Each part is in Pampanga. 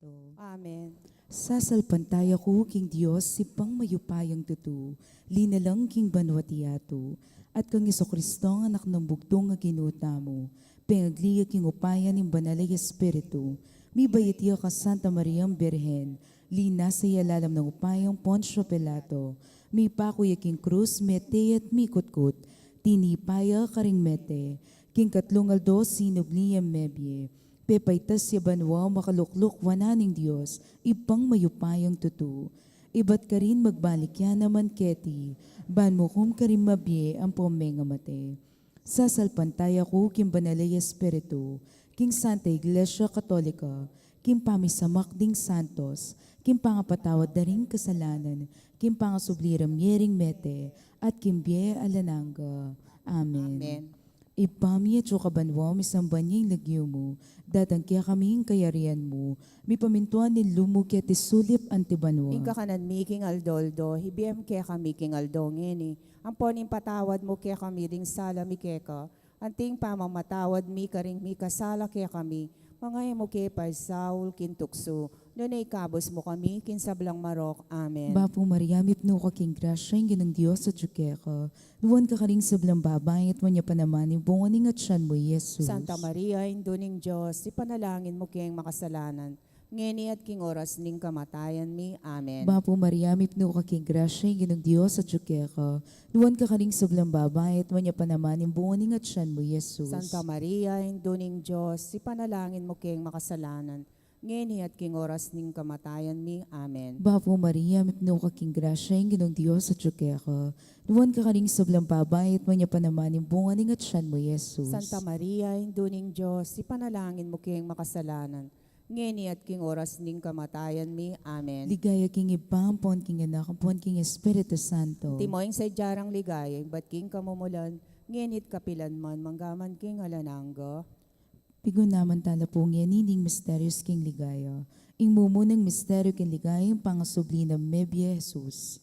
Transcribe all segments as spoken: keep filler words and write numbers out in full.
Santo. Amen. Sasalpantaya ku king Dios, Ibpang mayupayang tutu, linalang king banwa't yatu, at kang Jesucristo, Anak nang bugtung a Ginu tamu, pengagli ya king upaya ning Banal a Espiritu, mibait ya kang Santa Mariang Birhen, linasa ya lalam nang upayang Poncio Pilato, mipaku ya king krus, mete ya at mikutkut, tinipa ya karing mete, king katlung aldo sinubli yang mebie, pepaitas ya banwa, makalukluk wanan ning Dios, Ibpang mayupayang tutu. Ibat karin magbalik ya naman keti, ban mukum karing mabie ampong mengamate. Sasalpantaya ku king Banal a Espiritu, king Santa Iglesia Katolika, king pamisamak ding santos, king pangapatawad da ring kasalanan, king pangasubli rang mie ring mete, at king bie alang angga. Amen. Amen. Ibpa mi, atsu ka banua, misamban ya ing lagyu mu, datang kekami ing kayarian mu, mipamintuan ing lub mu keti sulip anti banua. Ing kakanan mi king aldo-aldo, ibie mu kekami king aldo ngeni, ampon ipatawad mu kekami ding sala mi keka, anti ing pamamatawad mi karing mikasala kekami, manga e mu ke paisaul king tuksu, nune ikabus mu kami king sablang marok. Amen. Bapu Maria, mipnu ka king grasya, ing Ginung Dios atyu keka, nuan ka karing sablang babai, at nuan ya pa naman ing bunga ning atyan mu, i Jesus. Santa Maria, Indu ning Dios, ipanalangin mu keng makasalanan, ngeni at king oras ning kamatayan mi. Amen. Bapu Maria, mipnu ka king grasya, ing Ginung Dios atyu keka, nuan ka karing sablang babai, at nuan ya pa naman ing bunga ning atyan mu, i Jesus. Santa Maria, Indu ning Dios, ipanalangin mu keng makasalanan, ngeni at king oras ning kamatayan mi. Amen. Bapu Maria, mipnu ka king grasya, ing Ginung Dios atyu keka, nuan ka karing sablang babai, at nuan ya pa naman ing bunga ning atyan mu, i Jesus. Santa Maria, Indu ning Dios, ipanalangin mu keng makasalanan, ngeni at king oras ning kamatayan mi. Amen. Ligaya king Ibpa, ampon king Anak, ampon king Espiritu Santo. Antimo ing sadya rang ligaya, ibat king kamumulan, ngeni at kapilan man, manggaman king alang angga. Pigunaman tala pu ngeni ning misterios king ligaya. Ing mumunang misteryo king ligaya, ing pangasubli nang mebie Jesus.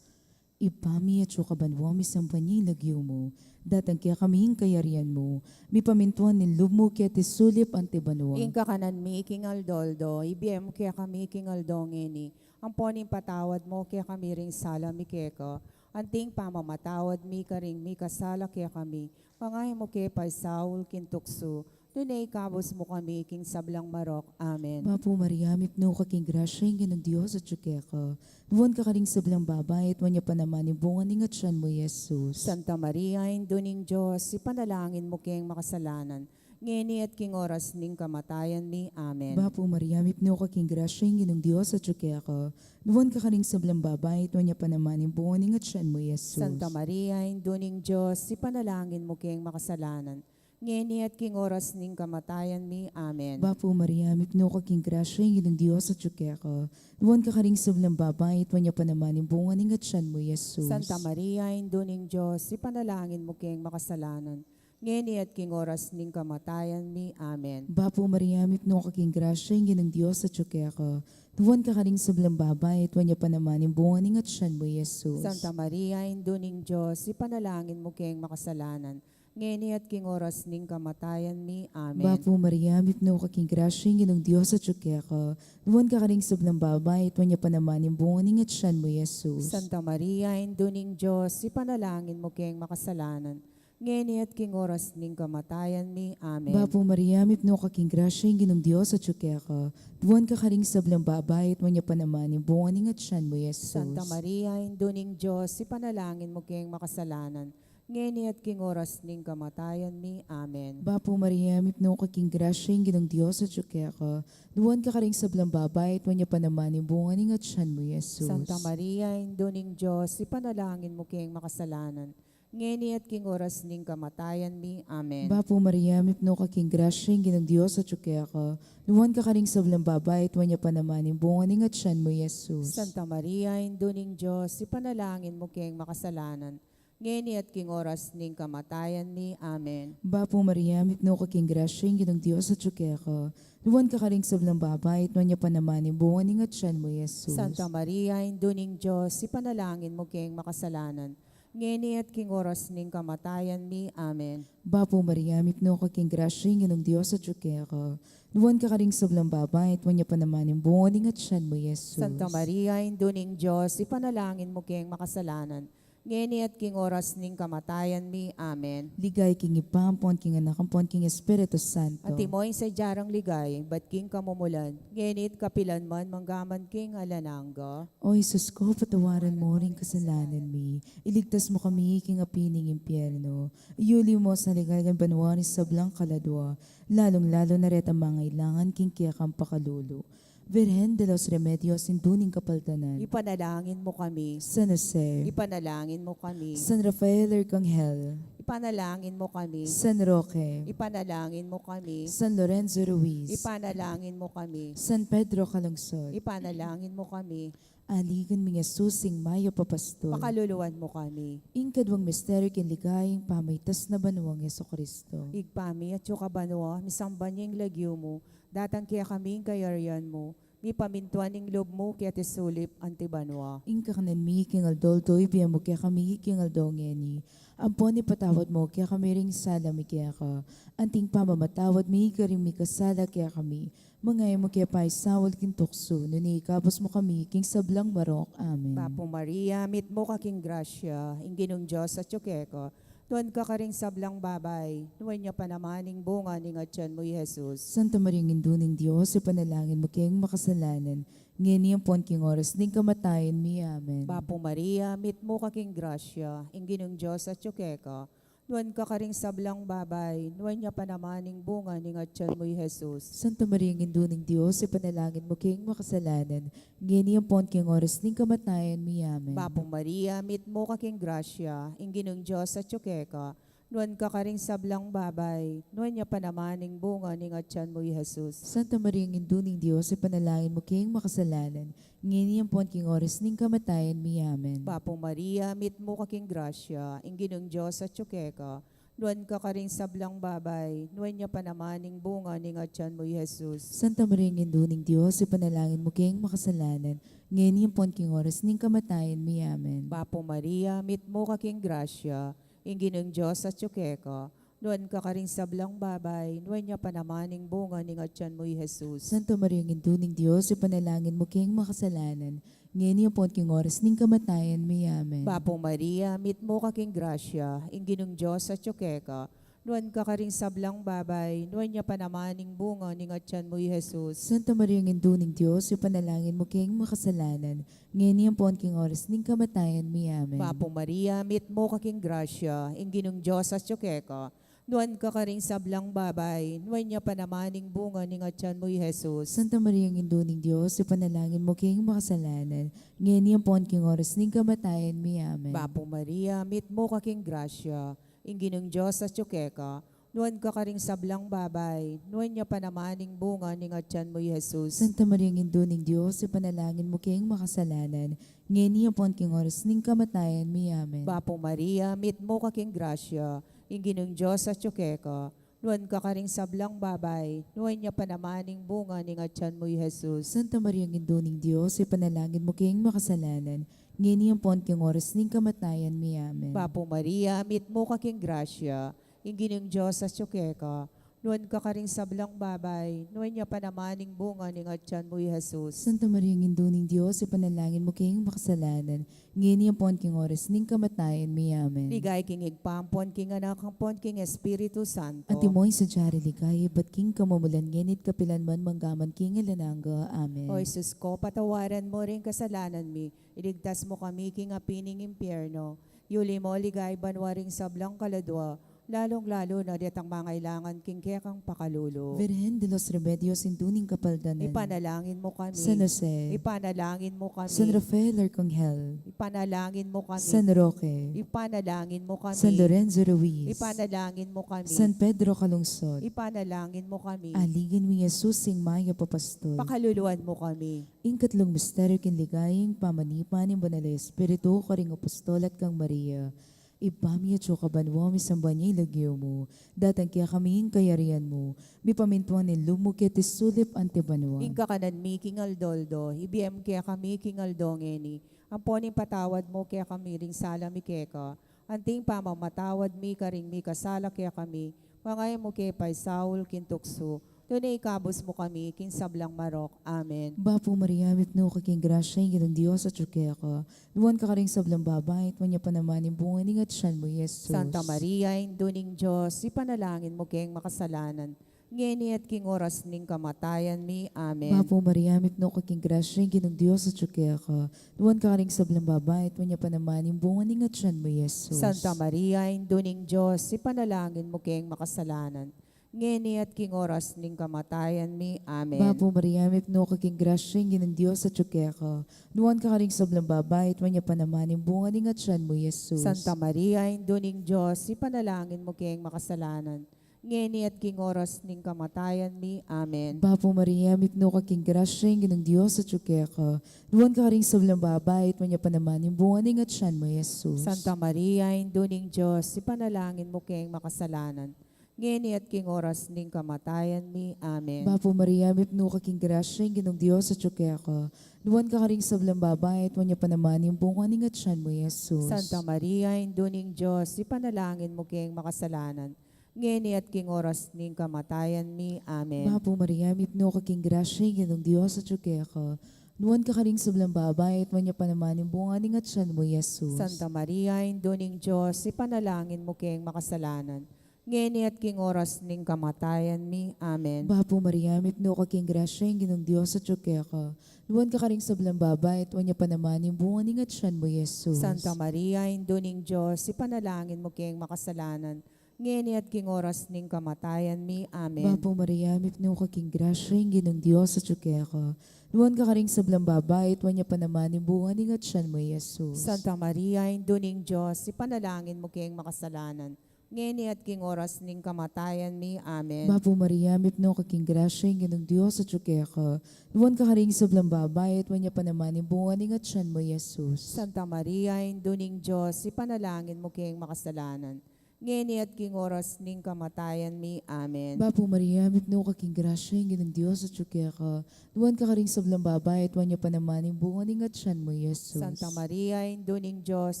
Ibpa mi, atyu ka banua, misamban ya ing lagyu mu, datang kekami ing kayarian mu, mipamintuan ing lub mu keti sulip anti banua. Ing kakanan mi king aldo-aldo, ibie mu kekami king aldo ngeni, ampon ipatawad mu kekami ring sala mi keka, anti ing pamamatawad mi karing mikasala kekami, manga e mu ke paisaul king tuksu, nune ikabus mu kami king sablang marok. Amen. Bapu Maria, mipnu ka king grasya, ing Ginung Dios atyu keka, nuan ka karing sablang babai, at nuan ya pa naman ing bunga ning atyan mu, i Jesus. Santa Maria, Indu ning Dios, ipanalangin mu keng makasalanan, ngeni at king oras ning kamatayan mi. Amen. Bapu Maria, mipnu ka king grasya, ing Ginung Dios atyu keka, nuan ka karing sablang babai, at nuan ya pa naman ing bunga ning atyan mu, i Jesus. Santa Maria, Indu ning Dios, ipanalangin mu keng makasalanan, ngeni at king oras ning kamatayan mi. Amen. Bapu Maria, mipnu ka king grasya, ing Ginung Dios atyu keka, nuan ka karing sablang babai, at nuan ya pa naman ing bunga ning atyan mu, i Jesus. Santa Maria, Indu ning Dios, ipanalangin mu keng makasalanan, ngeni at king oras ning kamatayan mi. Amen. Bapu Maria, mipnu ka king grasya, ing Ginung Dios atyu keka, nuan ka karing sablang babai, at nuan ya pa naman ing bunga ning atyan mu, i Jesus. Santa Maria, Indu ning Dios, ipanalangin mu keng makasalanan, ngeni at king oras ning kamatayan mi. Amen. Bapu Maria, mipnu ka king grasya, ing Ginung Dios atyu keka, nuan ka karing sablang babai, at nuan ya pa naman ing bunga ning atyan mu, i Jesus. Santa Maria, Indu ning Dios, ipanalangin mu keng makasalanan, ngeni at king oras ning kamatayan mi. Amen. Bapu Maria, mipnu ka king grasya, ing Ginung Dios atyu keka, nuan ka karing sablang babai, at nuan ya pa naman ing bunga ning atyan mu, i Jesus. Santa Maria, Indu ning Dios, ipanalangin mu keng makasalanan, ngeni at king oras ning kamatayan mi. Amen. Bapu Maria, mipnu ka king grasya, ing Ginung Dios atyu keka, nuan ka karing sablang babai, at nuan ya pa naman ing bunga ning atyan mu, i Jesus. Santa Maria, Indu ning Dios, ipanalangin mu keng makasalanan, ngeni at king oras ning kamatayan mi. Amen. Bapu Maria, mipnu ka king grasya, ing Ginung Dios atyu keka, nuan ka karing sablang babai, at nuan ya pa naman ing bunga ning atyan mu, i Jesus. Santa Maria, Indu ning Dios, ipanalangin mu keng makasalanan, ngeni at king oras ning kamatayan mi. Amen. Bapu Maria, mipnu ka king grasya, ing Ginung Dios atyu keka, nuan ka karing sablang babai, at nuan ya pa naman ing bunga ning atyan mu, i Jesus. Santa Maria, Indu ning Dios, ipanalangin mu keng makasalanan, Ngeni at king oras ning kamatayan mi. Amen. Bapu Maria, mitmu ka king grasya, ing Ginung Dios atyu keka. Nuan ka karing sablang babai, at nuan ya pa naman ing bunga ning atyan mu, Jesus. Santa Maria, Indu ning Dios, ipanalangin mu keng makasalanan, ngeni at king oras ning kamatayan mi. Amen. Ligaya king Ibpa, ampon king Anak, ampon king Espiritu Santo. Antimo ing sadya rang ligaya, ibat king kamumulan, ngeni at kapilan man, manggaman king alang angga. O Jesus ko, patawaran mu ring kasalanan mi, iligtas mu kami king api ning impyerno, iyuli mu sa ligaya king banua ring sablang kaladua, lalung-lalu na retang mangailangan king kekang pakalulu. Virgen de los Remedios, Indu ning Kapaldanan. Ipanalangin mu kami. San Jose. Ipanalangin mu kami. San Rafael Arkanghel. Ipanalangin mu kami. San Roque. Ipanalangin mu kami. San Lorenzo Ruiz. Ipanalangin mu kami. San Pedro Calungsod. Ipanalangin mu kami. Aligan ming Jesus, ing mayap a pastul. Pakaluluan mu kami. Ing kaduang misteryu king ligaya, ing pamaitas na banua nang Jesucristo. Ibpa mi, atyu ka banua, misamban ya ing lagyu mu, datang kekami ing kayarian mu, mipamintuan ing lub mu keti sulip anti banua. Ing kakanan mi king aldo-aldo ibie mu kekami king aldo ngeni. Ampon ipatawad mu kekami ring sala mi keka, anti ing pamamatawad mi karing mikasala kekami. Manga e mu ke paisaul king tuksu, nune ikabus mu kami king sablang marok. Amen. Bapu Maria, mitmu ka king grasya, ing Ginung Dios atyu keka. Nuan ka karing sablang babai, nuan ya pa naman ing bunga ning atyan mu, i Jesus. Santa Maria, Indu ning Dios, ipanalangin mu keng makasalanan, ngeni ampon king oras ning kamatayan mi. Amen. Bapu Maria, mitmu ka king grasya, ing Ginung Dios atyu keka. Nuan ka karing sablang babai, nuan ya pa naman ing bunga ning atyan mu, i Jesus. Santa Maria, Indu ning Dios, ipanalangin mu keng makasalanan, ngeni ampon king oras ning kamatayan mi. Amen. Bapu Maria, mitmu ka king grasya, ing Ginung Dios atyu keka. Nuan ka karing sablang babai, nuan ya pa naman ing bunga ning atyan mu, i Jesus. Santa Maria, Indu ning Dios, ipanalangin mu keng makasalanan, ngeni ampon king oras ning kamatayan mi. Amen. Bapu Maria, mitmu ka king grasya, ing Ginung Dios atyu keka. Nuan ka karing sablang babai, nuan ya pa naman ing bunga ning atyan mu, i Jesus. Santa Maria, Indu ning Dios, ipanalangin mu keng makasalanan, ngeni ampon king oras ning kamatayan mi. Amen. Bapu Maria, mitmu ka king grasya, ing Ginung Dios atyu keka. Nuan ka karing sablang babai, nuan ya pa naman ing bunga ning atyan mu, i Jesus. Santa Maria, Indu ning Dios, ipanalangin mu keng makasalanan, ngeni ampon king oras ning kamatayan mi. Amen. Bapu Maria, mitmu ka king grasya, ing Ginung Dios atyu keka. Nuan ka karing sablang babai, nuan ya pa naman ing bunga ning atyan mu, i Jesus. Santa Maria, Indu ning Dios, ipanalangin mu keng makasalanan, ngeni ampon king oras ning kamatayan mi. Amen. Bapu Maria, mitmu ka king grasya, ing Ginung Dios atyu keka. Nuan ka karing sablang babai, nuan ya pa naman ing bunga ning atyan mu, i Jesus. Santa Maria, Indu ning Dios, ipanalangin mu keng makasalanan, ngeni ampon king oras ning kamatayan mi. Amen. Bapu Maria, mitmu ka king grasya, ing Ginung Dios atyu keka. Nuan ka karing sablang babai, nuan ya pa naman ing bunga ning atyan mu, i Jesus. Santa Maria, Indu ning Dios, ipanalangin mu keng makasalanan, ngeni ampon king oras ning kamatayan mi. Amen. Bapu Maria, mitmu ka king grasya, ing Ginung Dios atyu keka. Nuan ka karing sablang babai, nuan ya pa naman ing bunga ning atyan mu, i Jesus. Santa Maria, Indu ning Dios, ipanalangin mu keng makasalanan, ngeni ampon king oras ning kamatayan mi. Amen. Bapu Maria, mitmu ka king grasya, ing Ginung Dios atyu keka. Nuan ka karing sablang babai, nuan ya pa naman ing bunga ning atyan mu, i Jesus. Santa Maria, Indu ning Dios, ipanalangin mu keng makasalanan, ngeni ampon king oras ning kamatayan mi. Amen. Ligaya king Ibpa, ampon king Anak, ampon king Espiritu Santo. Antimo ing sadya ring ligaya, ibat king kamumulan, ngeni at kapilan man, manggaman king alang angga. Amen. O Jesus ko, patawaran mu ring kasalanan mi, iligtas mu kami king api ning impyerno, yuli mu king banua ring sablang kaladua, lalung-lalu na detang mangailangan king kekang pakalulu. Virgen de los Remedios, Indu ning Kapaldanan. Ipanalangin mu kami. San Jose. Ipanalangin mu kami. San Rafael Arkanghel. Ipanalangin mu kami. San Roque. Ipanalangin mu kami. San Lorenzo Ruiz. Ipanalangin mu kami. San Pedro Calungsod. Ipanalangin mu kami. Aligan ming Jesus, ing mayap a pastul. Pakaluluan mu kami. Ing katlung misteryu king ligaya, ing pamanipa ning Banal a Espiritu karing apostol at kang Maria. Ibpa mi, atsu ka banua, misamban ya ing lagyu mu, datang kekami ing kayarian mu, mipamintuan ing lub mu keti sulip anti banua. Ing kakanan mi king aldo-aldo ibie mu kekami king aldo ngeni, Ampon ipatawad mu kekami ring sala mi keka, anti ing pamamatawad mi karing mikasala kekami, manga e mu ke paisaul king tuksu, nune ikabus mu kami king sablang marok. Amen. Bapu Maria, mipnu ka king grasya, ing Ginung Dios atyu keka. Nuan ka karing sablang babai, at nuan ya pa naman ing bunga ning atian mu, Jesus. Santa Maria, Indu ning Dios, ipanalangin mu keng makasalanan, ngeni at king oras ning kamatayan mi. Amen. Bapu Maria, mipnu ka king grasya, ing Ginung Dios atyu keka. Nuan ka karing sablang babai, at nuan ya pa naman ing bunga ning atian mu, Jesus. Santa Maria, Indu ning Dios, ipanalangin mu keng makasalanan, ngeni at king oras ning kamatayan mi. Amen. Bapu Maria, mipnu ka king grasya, ing Ginung Dios atyu keka. Nuan ka karing sablang babai, at nuan ya pa naman ing bunga ning atian mu, Jesus. Santa Maria, Indu ning Dios, ipanalangin mu keng makasalanan, ngeni at king oras ning kamatayan mi. Amen. Bapu Maria, mipnu ka king grasya, ing Ginung Dios atyu keka. Nuan ka karing sablang babai, at nuan ya pa naman ing bunga ning atian mu, Jesus. Santa Maria, Indu ning Dios, ipanalangin mu keng makasalanan, ngeni at king oras ning kamatayan mi. Amen. Bapu Maria, mipnu ka king grasya, ing Ginung Dios atyu keka. Nuan ka karing sablang babai, at nuan ya pa naman ing bunga ning atian mu, Jesus. Santa Maria, Indu ning Dios, ipanalangin mu keng makasalanan, ngeni at king oras ning kamatayan mi. Amen. Bapu Maria, mipnu ka king grasya, ing Ginung Dios atyu keka. Nuan ka karing sablang babai, at nuan ya pa naman ing bunga ning atian mu, Jesus. Santa Maria, Indu ning Dios, ipanalangin mu keng makasalanan, ngeni at king oras ning kamatayan mi. Amen. Bapu Maria, mipnu ka king grasya, ing Ginung Dios atyu keka. Nuan ka karing sablang babai, at nuan ya pa naman ing bunga ning atian mu, Jesus. Santa Maria, Indu ning Dios, ipanalangin mu keng makasalanan, ngeni at king oras ning kamatayan mi. Amen. Bapu Maria, mipnu ka king grasya, ing Ginung Dios atyu keka. Nuan ka karing sablang babai, at nuan ya pa naman ing bunga ning atian mu, Jesus. Santa Maria, Indu ning Dios, ipanalangin mu keng makasalanan, ngeni at king oras ning kamatayan mi. Amen. Bapu Maria, mipnu ka king grasya, ing Ginung Dios atyu keka. Nuan ka karing sablang babai, at nuan ya pa naman ing bunga ning atian mu, Jesus. Santa Maria, Indu ning Dios, ipanalangin mu keng makasalanan, ngeni at king oras ning kamatayan mi. Amen. Bapu Maria, mipnu ka king grasya, ing Ginung Dios atyu keka. Nuan ka karing sablang babai, at nuan ya pa naman ing bunga ning atian mu, Jesus. Santa Maria, Indu ning Dios,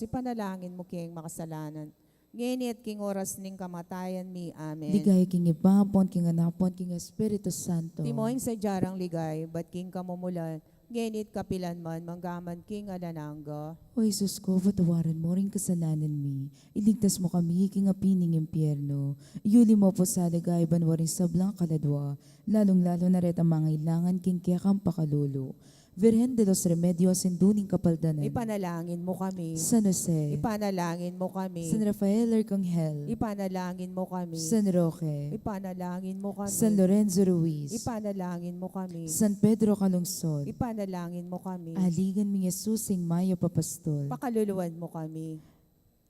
ipanalangin mu keng makasalanan, ngeni at king oras ning kamatayan mi. Amen. Ligaya king Ibpa, ampon king Anak, ampon king Espiritu Santo. Antimo ing sadya rang ligaya, ibat king kamumulan, ngeni at kapilan man, manggaman king alang angga. O Jesus ku, patawaran mu ring kasalanan mi, iligtas mu kami king api ning impyerno, iyuli mu pu sa ligaya banua ring sablang kaladua, lalung-lalu na retang mangailangan king kekang pakalulu. Virgen de los Remedios, Indu ning Kapaldanan. Ipanalangin mu kami. San Jose. Ipanalangin mu kami. San Rafael Arcangel. Ipanalangin mu kami. San Roque. Ipanalangin mu kami. San Lorenzo Ruiz. Ipanalangin mu kami. San Pedro Calungsod. Ipanalangin mu kami. Aligan ming Jesus, ing mayap a pastul. Pakaluluan mu kami.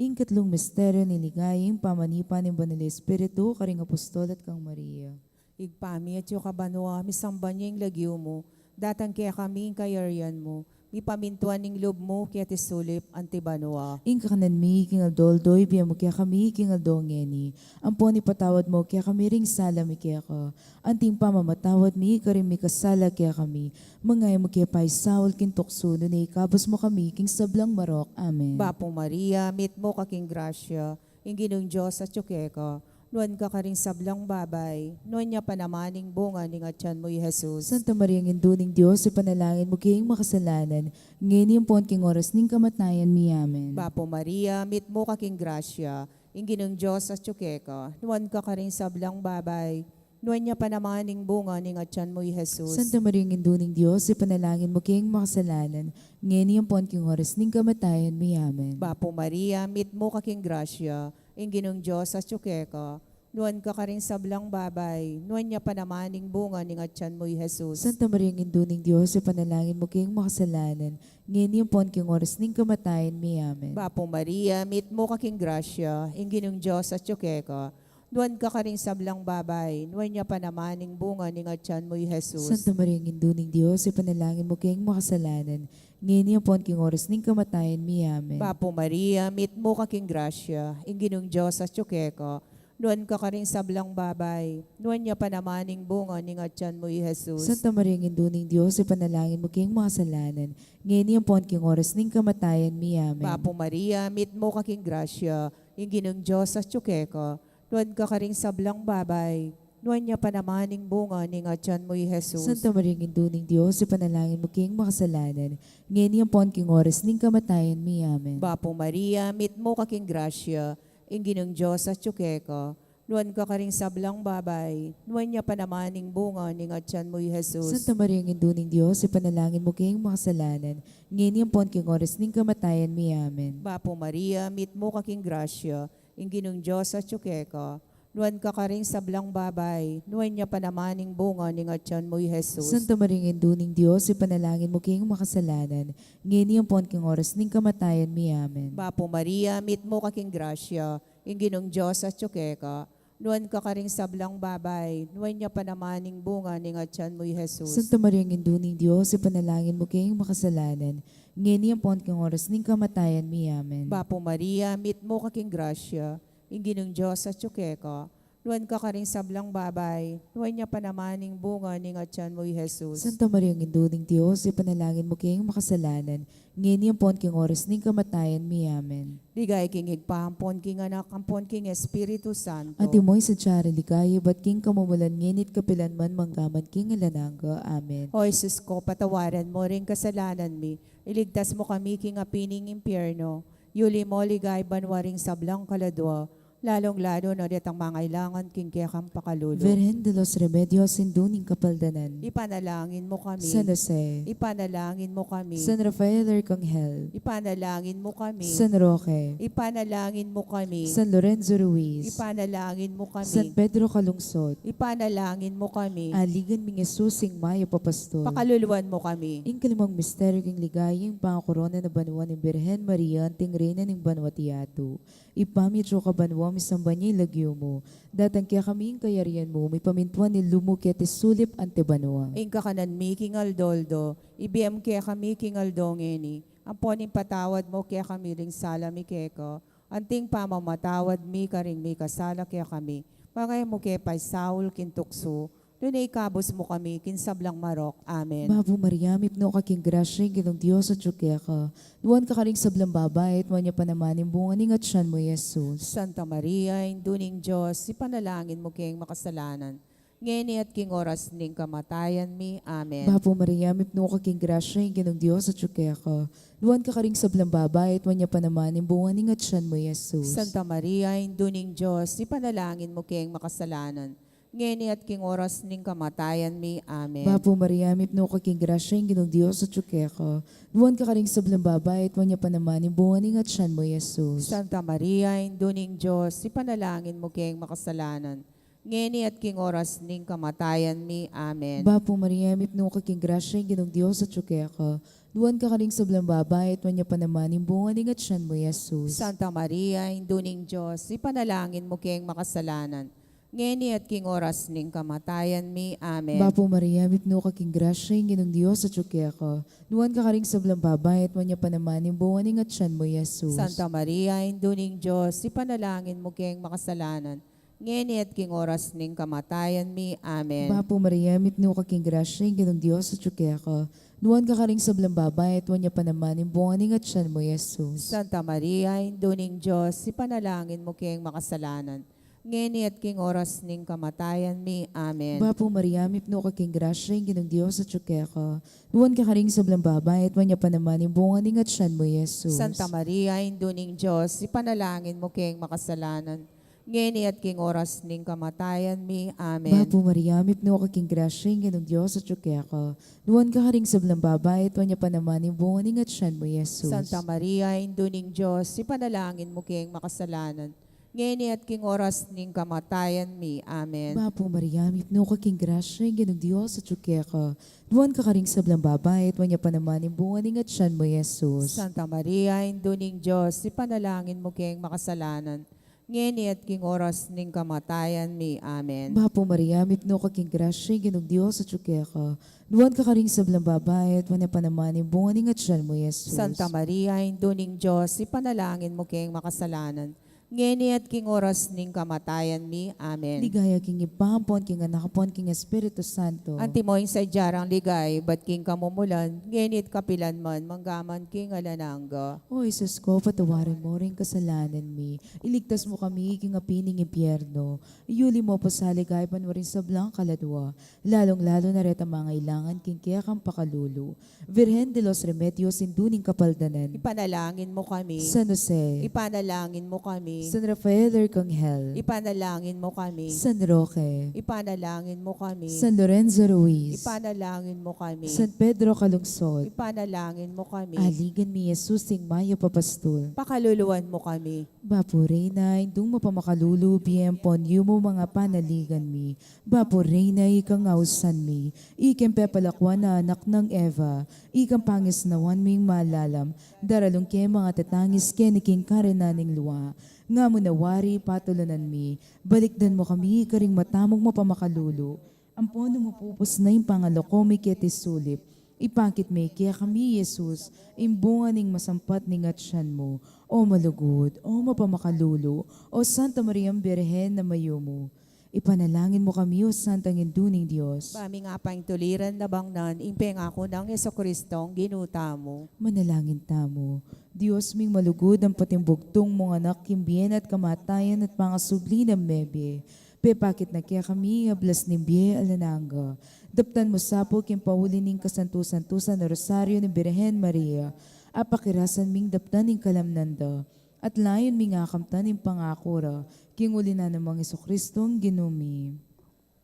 Ing katlung misteryo ning ligaya, ing pamanipa ning Banal a Espiritu karing apostol at kang Maria. Ibpa mi, atyu ka banua, misamban ya ing lagyu mu, datang kekami ing kayarian mu, mipamintuan ing lub mu keti sulip anti banua. Ing kakanan mi king aldo-aldo ibie mu kekami king aldo ngeni, ampon ipatawad mu kekami ring sala mi keka, anti ing pamamatawad mi karing mikasala kekami, manga e mu ke paisaul king tuksu, nune ikabus mu kami king sablang marok. Amen. Bapu Maria, mitmu ka king grasya, ing Ginung Dios atyu keka, nuan ka karing sablang babai, nuan ya pa naman ing bunga ning atian mu, i Jesus. Santa Maria, Indu ning Dios, ipanalangin mu keng makasalanan, ngeni ampon king oras ning kamatayan mi. Amen. Bapu Maria, mitmu ka king grasya, ing Ginung Dios atyu keka, nuan ka karing sablang babai, nuan ya pa naman ing bunga ning atian mu, i Jesus. Santa Maria, Indu ning Dios, ipanalangin mu keng makasalanan, ngeni ampon king oras ning kamatayan mi. Amen. Bapu Maria, mitmu ka king grasya, ing Ginung Dios atyu keka, nuan ka karing sablang babai, nuan ya pa naman ing bunga ning atian mu, i Jesus. Santa Maria, Indu ning Dios, ipanalangin mu keng makasalanan, ngeni ampon king oras ning kamatayan mi. Amen. Bapu Maria, mitmu ka king grasya, ing Ginung Dios atyu keka, nuan ka karing sablang babai, nuan ya pa naman ing bunga ning atian mu, i Jesus. Santa Maria, Indu ning Dios, ipanalangin mu keng makasalanan, ngeni ampon king oras ning kamatayan mi. Amen. Bapu Maria, mitmu ka king grasya, ing Ginung Dios atyu keka, Nuan ka karing sablang babai, nuan ya pa naman ing bunga ning atian mu, i Jesus. Santa Maria, Indu ning Dios, ipanalangin mu keng makasalanan, ngeni ampon king oras ning kamatayan mi. Amen. Bapu Maria, mitmu ka king grasya, ing Ginung Dios atyu keka, nuan ka karing sablang babai, nuan ya pa naman ing bunga ning atian mu, i Jesus. Santa Maria, Indu ning Dios, ipanalangin mu keng makasalanan, ngeni ampon king oras ning kamatayan mi. Amen. Bapu Maria, mitmu ka king grasya, ing Ginung Dios atyu keka, nuan ka karing sablang babai, nuan ya pa naman ing bunga ning atian mu, i Jesus. Santa Maria, Indu ning Dios, ipanalangin mu keng makasalanan, ngeni ampon king oras ning kamatayan mi. Amen. Bapu Maria, mitmu ka king grasya, ing Ginung Dios atyu keka, nuan ka karing sablang babai, nuan ya pa naman ing bunga ning atian mu, i Jesus. Santa Maria, Indu ning Dios, ipanalangin mu keng makasalanan, ngeni ampon king oras ning kamatayan mi. Amen. Bapu Maria, mitmu ka king grasya, ing Ginung Dios atyu keka, nuan ka karing sablang babai, nuan ya pa naman ing bunga ning atian mu, i Jesus. Santa Maria, Indu ning Dios, ipanalangin mu keng makasalanan, ngeni ampon king oras ning kamatayan mi. Amen. Bapu Maria, mitmu ka king grasya, ing Ginung Dios atyu keka, nuan ka karing sablang babai, nuan ya pa naman ing bunga ning atian mu, i Jesus. Santa Maria, Indu ning Dios, ipanalangin mu keng makasalanan, ngeni ampon king oras ning kamatayan mi. Amen. Ligaya king Ibpa, ampon king Anak, ampon king Espiritu Santo. Antimo ing sadya ring ligaya, ibat king kamumulan, ngeni at kapilan man, mangga man king alang angga. Amen. O Jesus ko, patawaran mu ring kasalanan mi, iligtas mu kami king api ning impyerno, yuli mu king banua ring sablang kaladua, lalung-lalu na detang mangailangan king kekang pakalulu. Virgen de los Remedios, Indu ning Kapaldanan. Ipanalangin mu kami. San Jose. Ipanalangin mu kami. San Rafael Arcangel. Ipanalangin mu kami. San Roque. Ipanalangin mu kami. San Lorenzo Ruiz. Ipanalangin mu kami. San Pedro Calungsod. Ipanalangin mu kami. Aligan ming Jesus, ing mayap a pastor. Pakaluluan mu kami. Ing kalimang misteryo king ligaya, ing pangakorona na banua ning Birhen Maria anting reyna ning banua't yatu. Ibpa mi, atsu ka banua, misamban ya ing lagyu mu. Datang kekami ing kayarian mu, mipamintuan ing lub mu keti sulip anti banua. Ing kakanan mi king aldo-aldo, ibie mu kekami king aldo ngeni. Ampon ipatawad mu kekami ring sala mi keka, anting pamamatawad mi karing mikasala kekami. Manga e mu ke paisaul king tuksu, nune ikabus mu kami king sablang marok. Amen. Bapu Maria, mipnu ka king grasya, ing Ginung Dios atyu keka. Nuan ka karing sablang babai, at nuan ya pa naman ing bunga ning atian mu, i Jesus. Santa Maria, Indu ning Dios, ipanalangin mu keng makasalanan, ngeni at king oras ning kamatayan mi. Amen. Bapu Maria, mipnu ka king grasya, ing Ginung Dios atyu keka. Nuan ka karing sablang babai, at nuan ya pa naman ing bunga ning atian mu, i Jesus. Santa Maria, Indu ning Dios, ipanalangin mu keng makasalanan, ngeni at king oras ning kamatayan mi. Amen. Bapu Maria, mipnu ka king grasya, ing Ginung Dios atyu keka. Nuan ka karing sablang babai, at nuan ya pa naman ing bunga ning atian mu, i Jesus. Santa Maria, Indu ning Dios, ipanalangin mu keng makasalanan, ngeni at king oras ning kamatayan mi. Amen. Bapu Maria, mipnu ka king grasya, ing Ginung Dios atyu keka. Nuan ka karing sablang babai, at nuan ya pa naman ing bunga ning atian mu, i Jesus. Santa Maria, Indu ning Dios, ipanalangin mu keng makasalanan, ngeni at king oras ning kamatayan mi. Amen. Bapu Maria, mipnu ka king grasya, ing Ginung Dios atyu keka. Nuan ka karing sablang babai, at nuan ya pa naman ing bunga ning atian mu, i Jesus. Santa Maria, Indu ning Dios, ipanalangin mu keng makasalanan, ngeni at king oras ning kamatayan mi. Amen. Bapu Maria, mipnu ka king grasya, ing Ginung Dios atyu keka. Nuan ka karing sablang babai, at nuan ya pa naman ing bunga ning atian mu, i Jesus. Santa Maria, Indu ning Dios, ipanalangin mu keng makasalanan, ngeni at king oras ning kamatayan mi. Amen. Bapu Maria, mipnu ka king grasya, ing Ginung Dios atyu keka. Nuan ka karing sablang babai, at nuan ya pa naman ing bunga ning atian mu, i Jesus. Santa Maria, Indu ning Dios, ipanalangin mu keng makasalanan, ngeni at king oras ning kamatayan mi. Amen. Bapu Maria, mipnu ka king grasya, ing Ginung Dios atyu keka. Nuan ka karing sablang babai, at nuan ya pa naman ing bunga ning atian mu, i Jesus. Santa Maria, Indu ning Dios, ipanalangin mu keng makasalanan, ngeni at king oras ning kamatayan mi. Amen. Bapu Maria, mipnu ka king grasya, ing Ginung Dios atyu keka. Nuan ka karing sablang babai, at nuan ya pa naman ing bunga ning atian mu, i Jesus. Santa Maria, Indu ning Dios, ipanalangin mu keng makasalanan, ngeni at king oras ning kamatayan mi. Amen. Bapu Maria, mipnu ka king grasya, ing Ginung Dios atyu keka. Nuan ka karing sablang babai, at nuan ya pa naman ing bunga ning atian mu, i Jesus. Santa Maria, Indu ning Dios, ipanalangin mu keng makasalanan, Ngeni at king oras ning kamatayan mi. Amen. Ligaya king Ibpa, ampon king Anak, ampon king Espiritu Santo. Antimo ing sadya rang ligaya ibat king kamumulan, ngeni at kapilan man, manggaman king alang angga. O Jesus ko, patawaran mo ring kasalanan mi, iligtas mo kami king api ning impyerno, iyuli mo pa sa ligaya banua ring sablang kaladua, lalung-lalu na retang mangailangan king kekang pakalulu. Virgen de los Remedios, Indu ning Kapaldanan. Ipanalangin mo kami. San Jose. Ipanalangin mo kami. San Rafael Arcangel. Ipanalangin mo kami. San Roque. Ipanalangin mo kami. San Lorenzo Ruiz. Ipanalangin mo kami. San Pedro Calungsod. Ipanalangin mo kami. Aligan mi Jesus ing mayap a pastul. Pakaluluan mo kami. Bapu Reyna, Indung mapamakalulu, bie ampon yumu ing panaligan mi. Bapu Reyna, ikang ausan mi, ikang pepalakuan a anak nang Eva, ikang pangisnawan ming malalam, daralung ke ing matatangis keni king karinan ning lua. Nga mu na wari patulunan mi, balikdan mu kami karing mata mung mapamakalulu, ampon nung mapupus na ing pangalako mi keti sulip, ipakit me kekami i Jesus, ing bunga ning masampat ning atian mu. O malugud, o mapamakalulu, o Santa Mariang Birhen a mayumu, ipanalangin mu kami, o Santang Indu ning Dios. Ba ming apaintuliran na bangnan ing pengaku nang Jesucristong Ginu tamu. Manalangin tamu. Dios ming malugud, ampon ing bugtung mung Anak king bie na at kamatayan at pangasubli nang mebie, pepakit na kekami ing ablas ning bie alang angga. Daptan mu sa pu king pauli ning kasantu-santusan a Rosario ning Birhen Maria, apakirasan ming daptan ing kalamnan da, at layun ming akamtan ing pangaku ra, king uli na nang Jesucristong Ginu mi.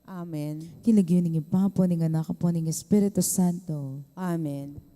Amen. King lagyu ning Ibpa, ampon ning Anak, ampon ning Espiritu Santo. Amen.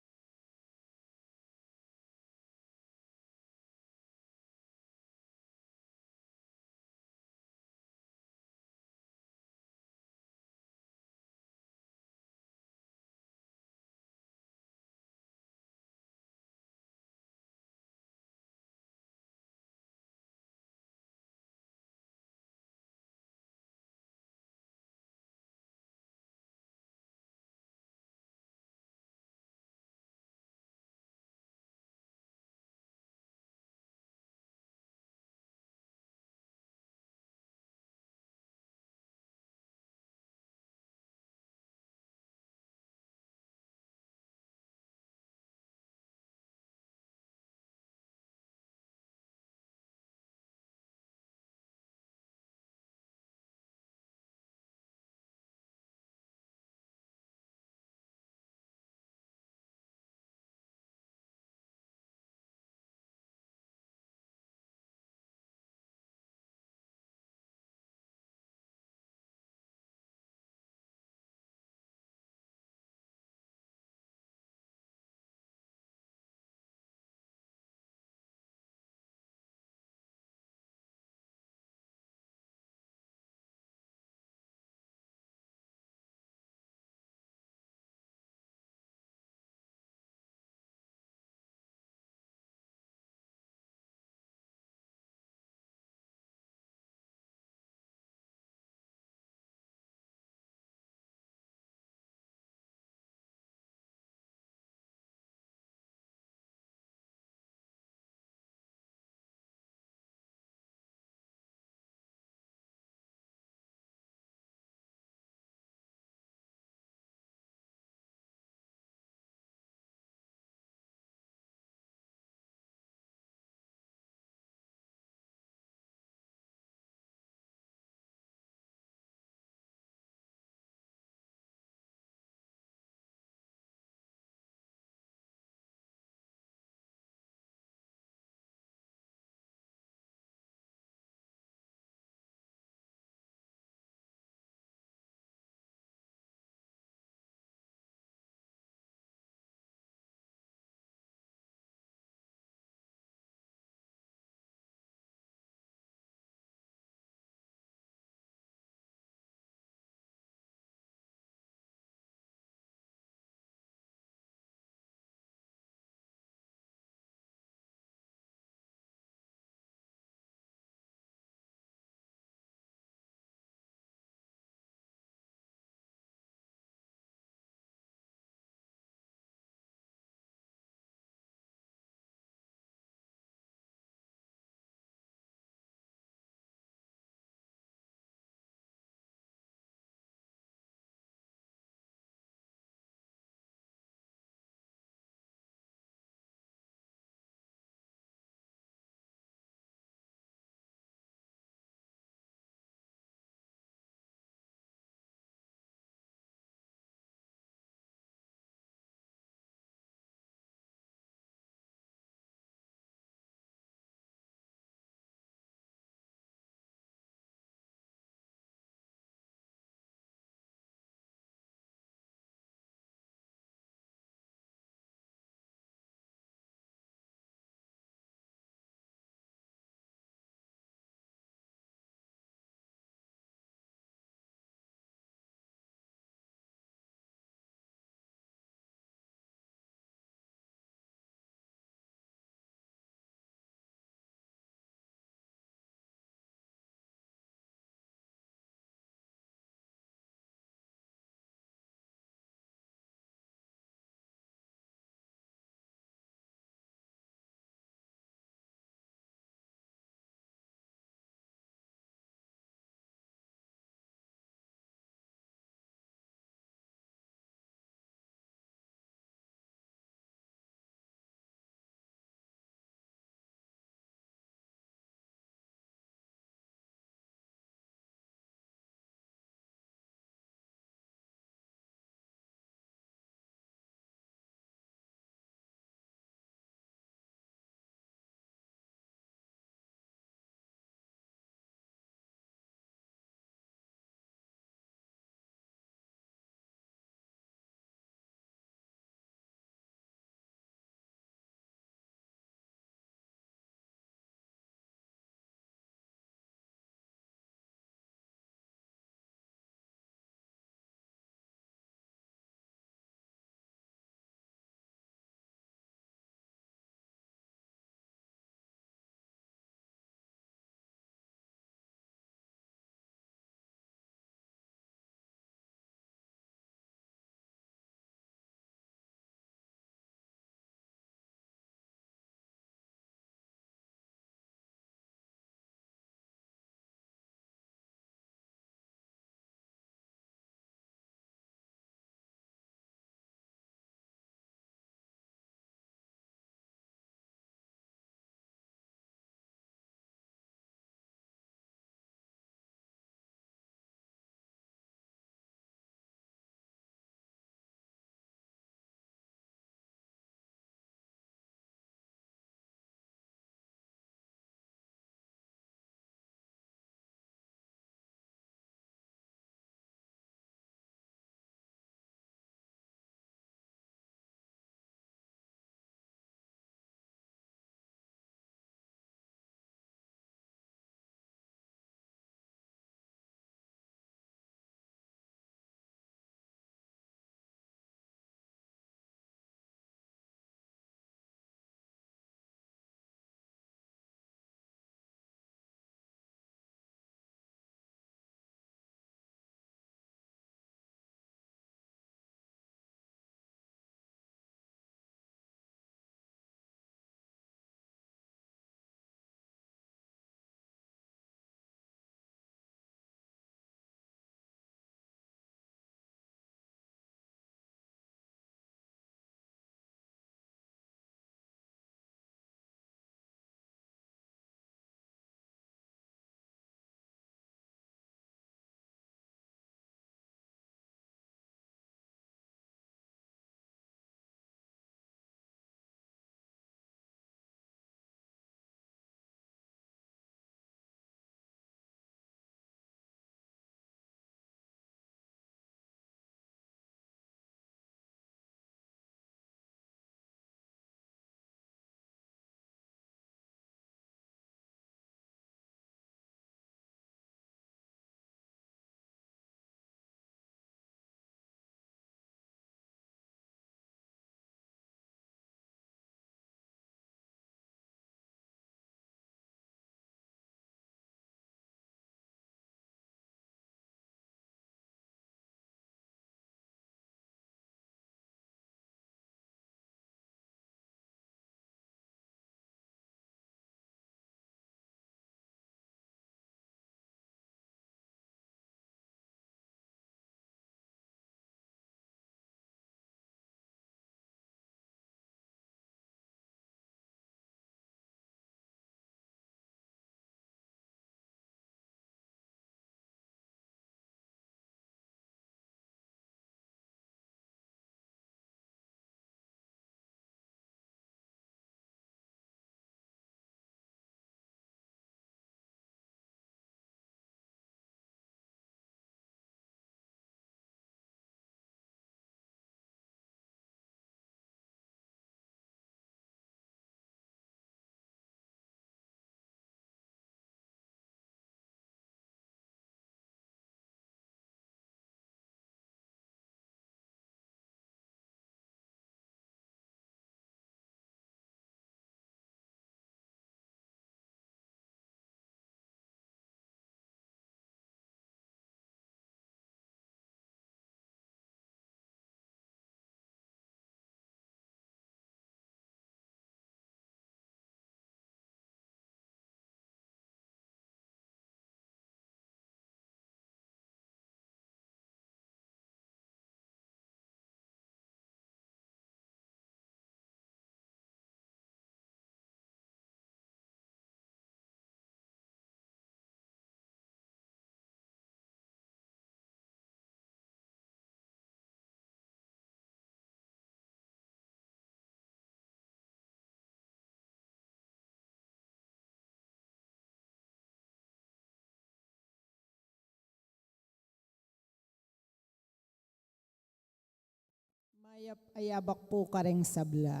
Mayap a yabak pu kareng sabla.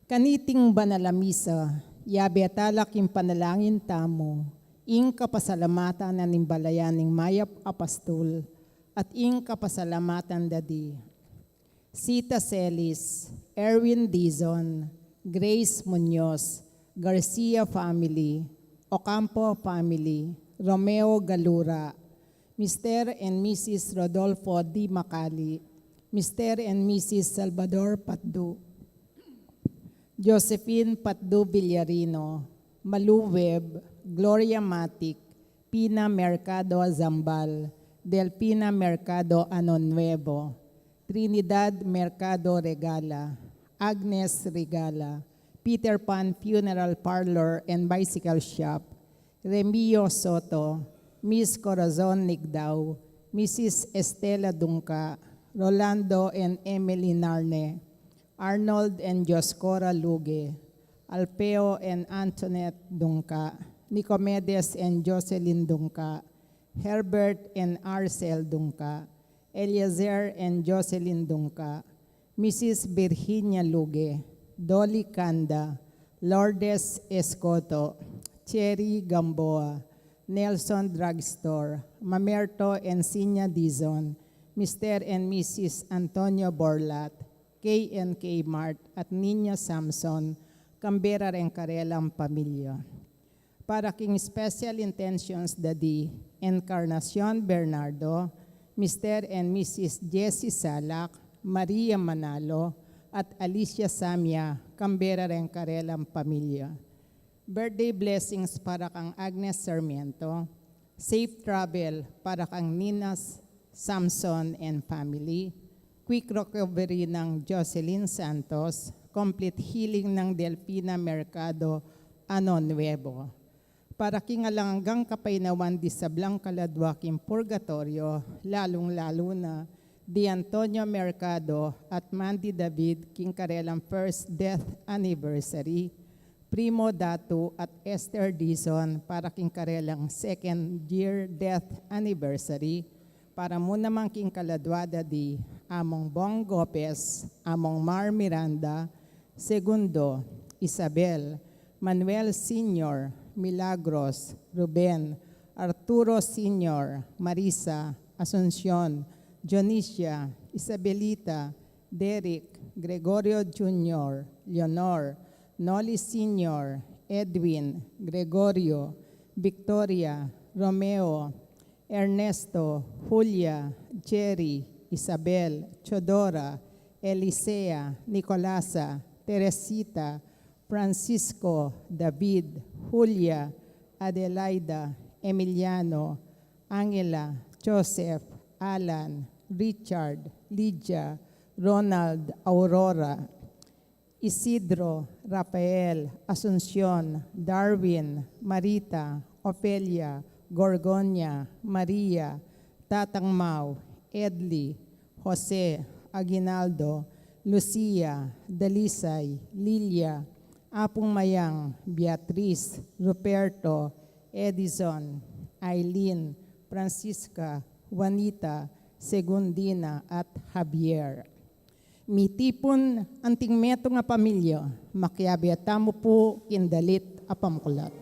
Kaniting banal a misa, yabe tala king panalangin tamu ing kapasalamatan na ning balayan ning mayap a pastul at ing kapasalamatan da di Sita Celis, Erwin Dizon, Grace Muñoz, Garcia family, Ocampo family, Romeo Galura, Mister and Missus Rodolfo D. Macali, Mister and Missus Salvador Patdu, Josephine Patdu Villarino, Malu Webb, Gloria Matic, Pina Mercado Zambal, Delfina Mercado Ano Nuevo, Trinidad Mercado Regala, Agnes Regala, Peter Pan Funeral Parlor and Bicycle Shop, Remio Soto, Miss Corazon Nigdao, Missus Estela Dungca, Rolando and Emily Narne, Arnold and Dioscora Luge, Alpeo and Antoinette Dungca, Nicomedes and Jocelyn Dungca, Herbert and Arcel Dungca, Eliezer and Jocelyn Dungca, Missus Virginia Luge, Dolly Canda, Lourdes Escoto, Cherry Gamboa, Nelson Drugstore, Mamerto and Sinya Dizon, Mister and Missus Antonio Borlat, K and K Mart at Nina Samson, Canberra reng karelang pamilya. Para king special intentions da di Encarnacion Bernardo, Mister and Missus Jessie Salak, Maria Manalo, at Alicia Samia, Canberra reng karelang pamilya. Birthday blessings para kang Agnes Sarmiento, safe travel para kang Ninas Samson and family, quick recovery nang Jocelyn Santos, complete healing nang Delfina Mercado Ano Nuevo. Para king alang anggang kapaynawan di sablang kaladwa king purgatoryo, lalung-lalu na di Antonio Mercado at Mandy David king karelang first death anniversary, Primo Datu at Esther Dizon para king karelang second year death anniversary, para mu naman king kaladwa da di Among Bong Gopez, Among Mar Miranda, Segundo, Isabel, Manuel Senior, Milagros, Ruben, Arturo Senior, Marisa, Asuncion, Dionisia, Isabelita, Derek, Gregorio Junior, Leonor, Noli Senior, Edwin, Gregorio, Victoria, Romeo, Ernesto, Julia, Jerry, Isabel, Teodora, Elisea, Nicolasa, Teresita, Francisco, David, Julia, Adelaida, Emiliano, Angela, Joseph, Alan, Richard, Lydia, Ronald, Aurora, Isidro, Rafael, Asuncion, Darwin, Marita, Ofelia, Gorgonia, Maria, Tatang Mau, Edli, Jose, Aguinaldo, Lucia, Dalisay, Lilia, Apung Mayang, Beatriz, Ruperto, Edison, Aileen, Francisca, Juanita, Segundina, at Javier. Mitipun anting metung a pamilya, makiabe tamu pu king dalit a pamuklat.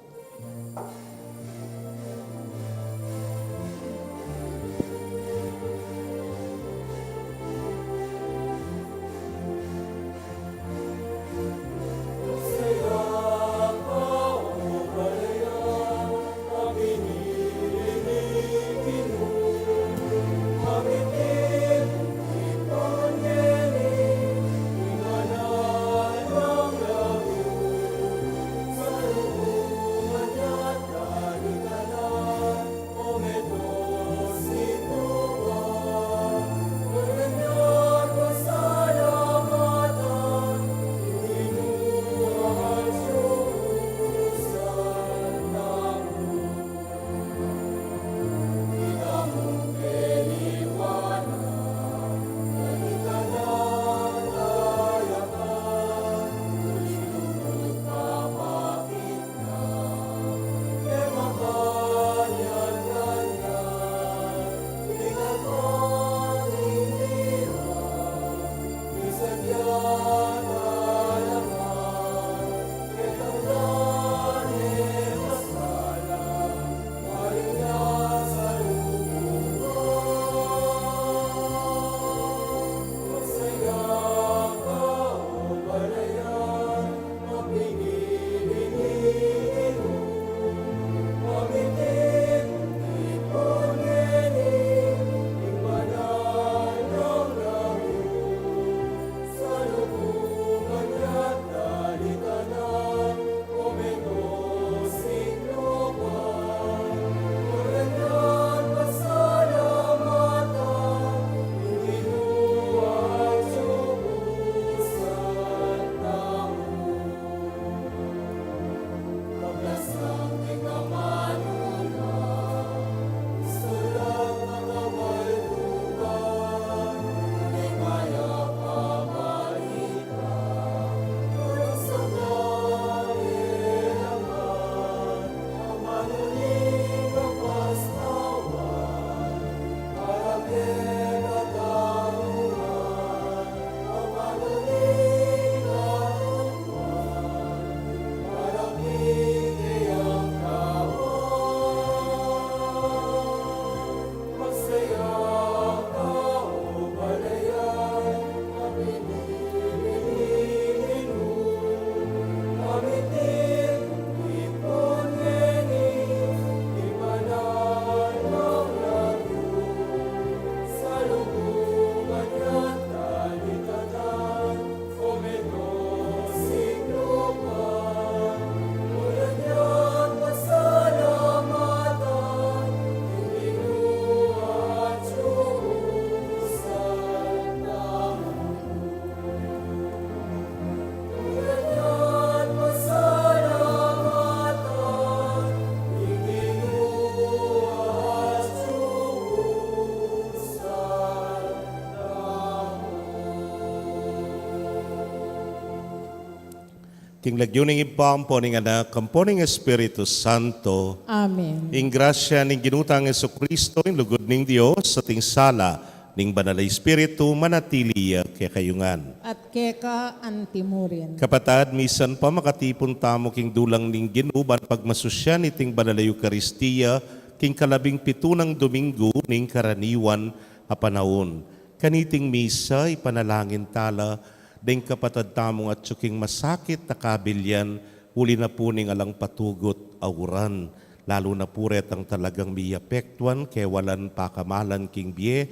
King lagyu ning Ibpa, ampo ning Anak, ampo ning Espiritu Santo. Amen. Ing grasya ning Ginu tang Jesucristo, ing lugud ning Dios, at ing sala ning Banal a Espiritu, manatili ya kekayu ngan. At keka antimurin. Kapatad, misan pa makatipun tamu king dulang ning Ginu ban pagmasusyan iting Banal a Eukaristia, king kalabing pitu nang Domingo ning karaniwan a panaun. Kaniting misa, ipanalangin tala deng kapatad tamung atyu king masakit a kabilian, uli na pu ning alang patugut a uran, lalu na pu retang talagang miapektuan, kewalan pakamalan king bie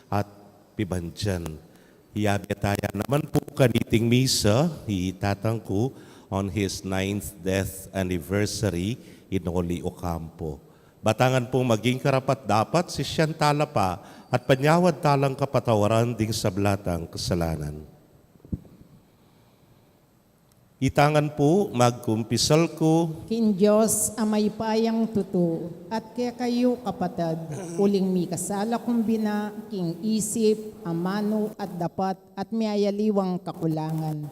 at pibandian. Iyabe taya naman pu kaniting misa i tatang ku on his ninth death anniversary in Noli Ocampo. Batangan pung maging karapat-dapat, sisian tala pa at panyawad talang kapatawaran ding sabla tang kasalanan. Itangan pu, magkumpisal ku king Dios a mayupayang tutu, at kekayu kapatad, uling mikasala kung bina king isip, amanu at dapat, at miyayaliwang kakulangan.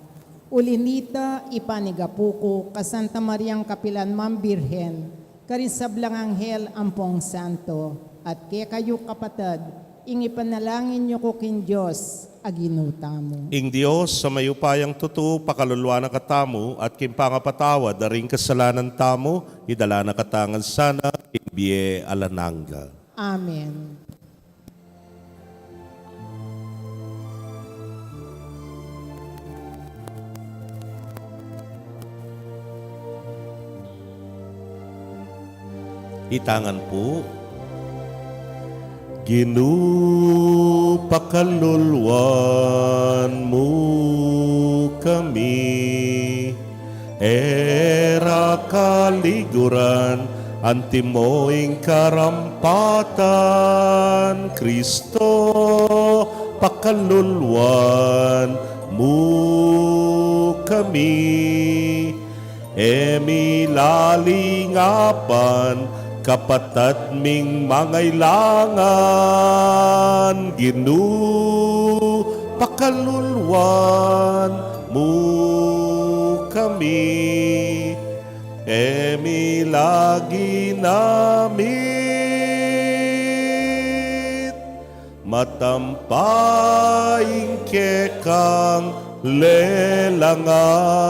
Uli nita, ipanigapu ku ka Santa Mariang kapilan mang Birhen, karing sablang anghel ampong santo, at kekayu kapatad, ing ipanalangin yu ku king Dios a Ginu tamu. Ing Dios a mayupayang tutu pakalulwan na katamu, at king pangapatawad da ring kasalanan tamu, idala na katamu ngan sana king bie alang angga. Amen. Itangan pu. Ginu, pakalulwan mu kami. E ra kaliguran, antimo ing karampatan, Kristo, pakalulwan mu kami. E mi lalingapan, kapatad ming mangailangan, Ginu, pakalulwan mu kami. E mi lagi namit matampa ing kekang lelangan.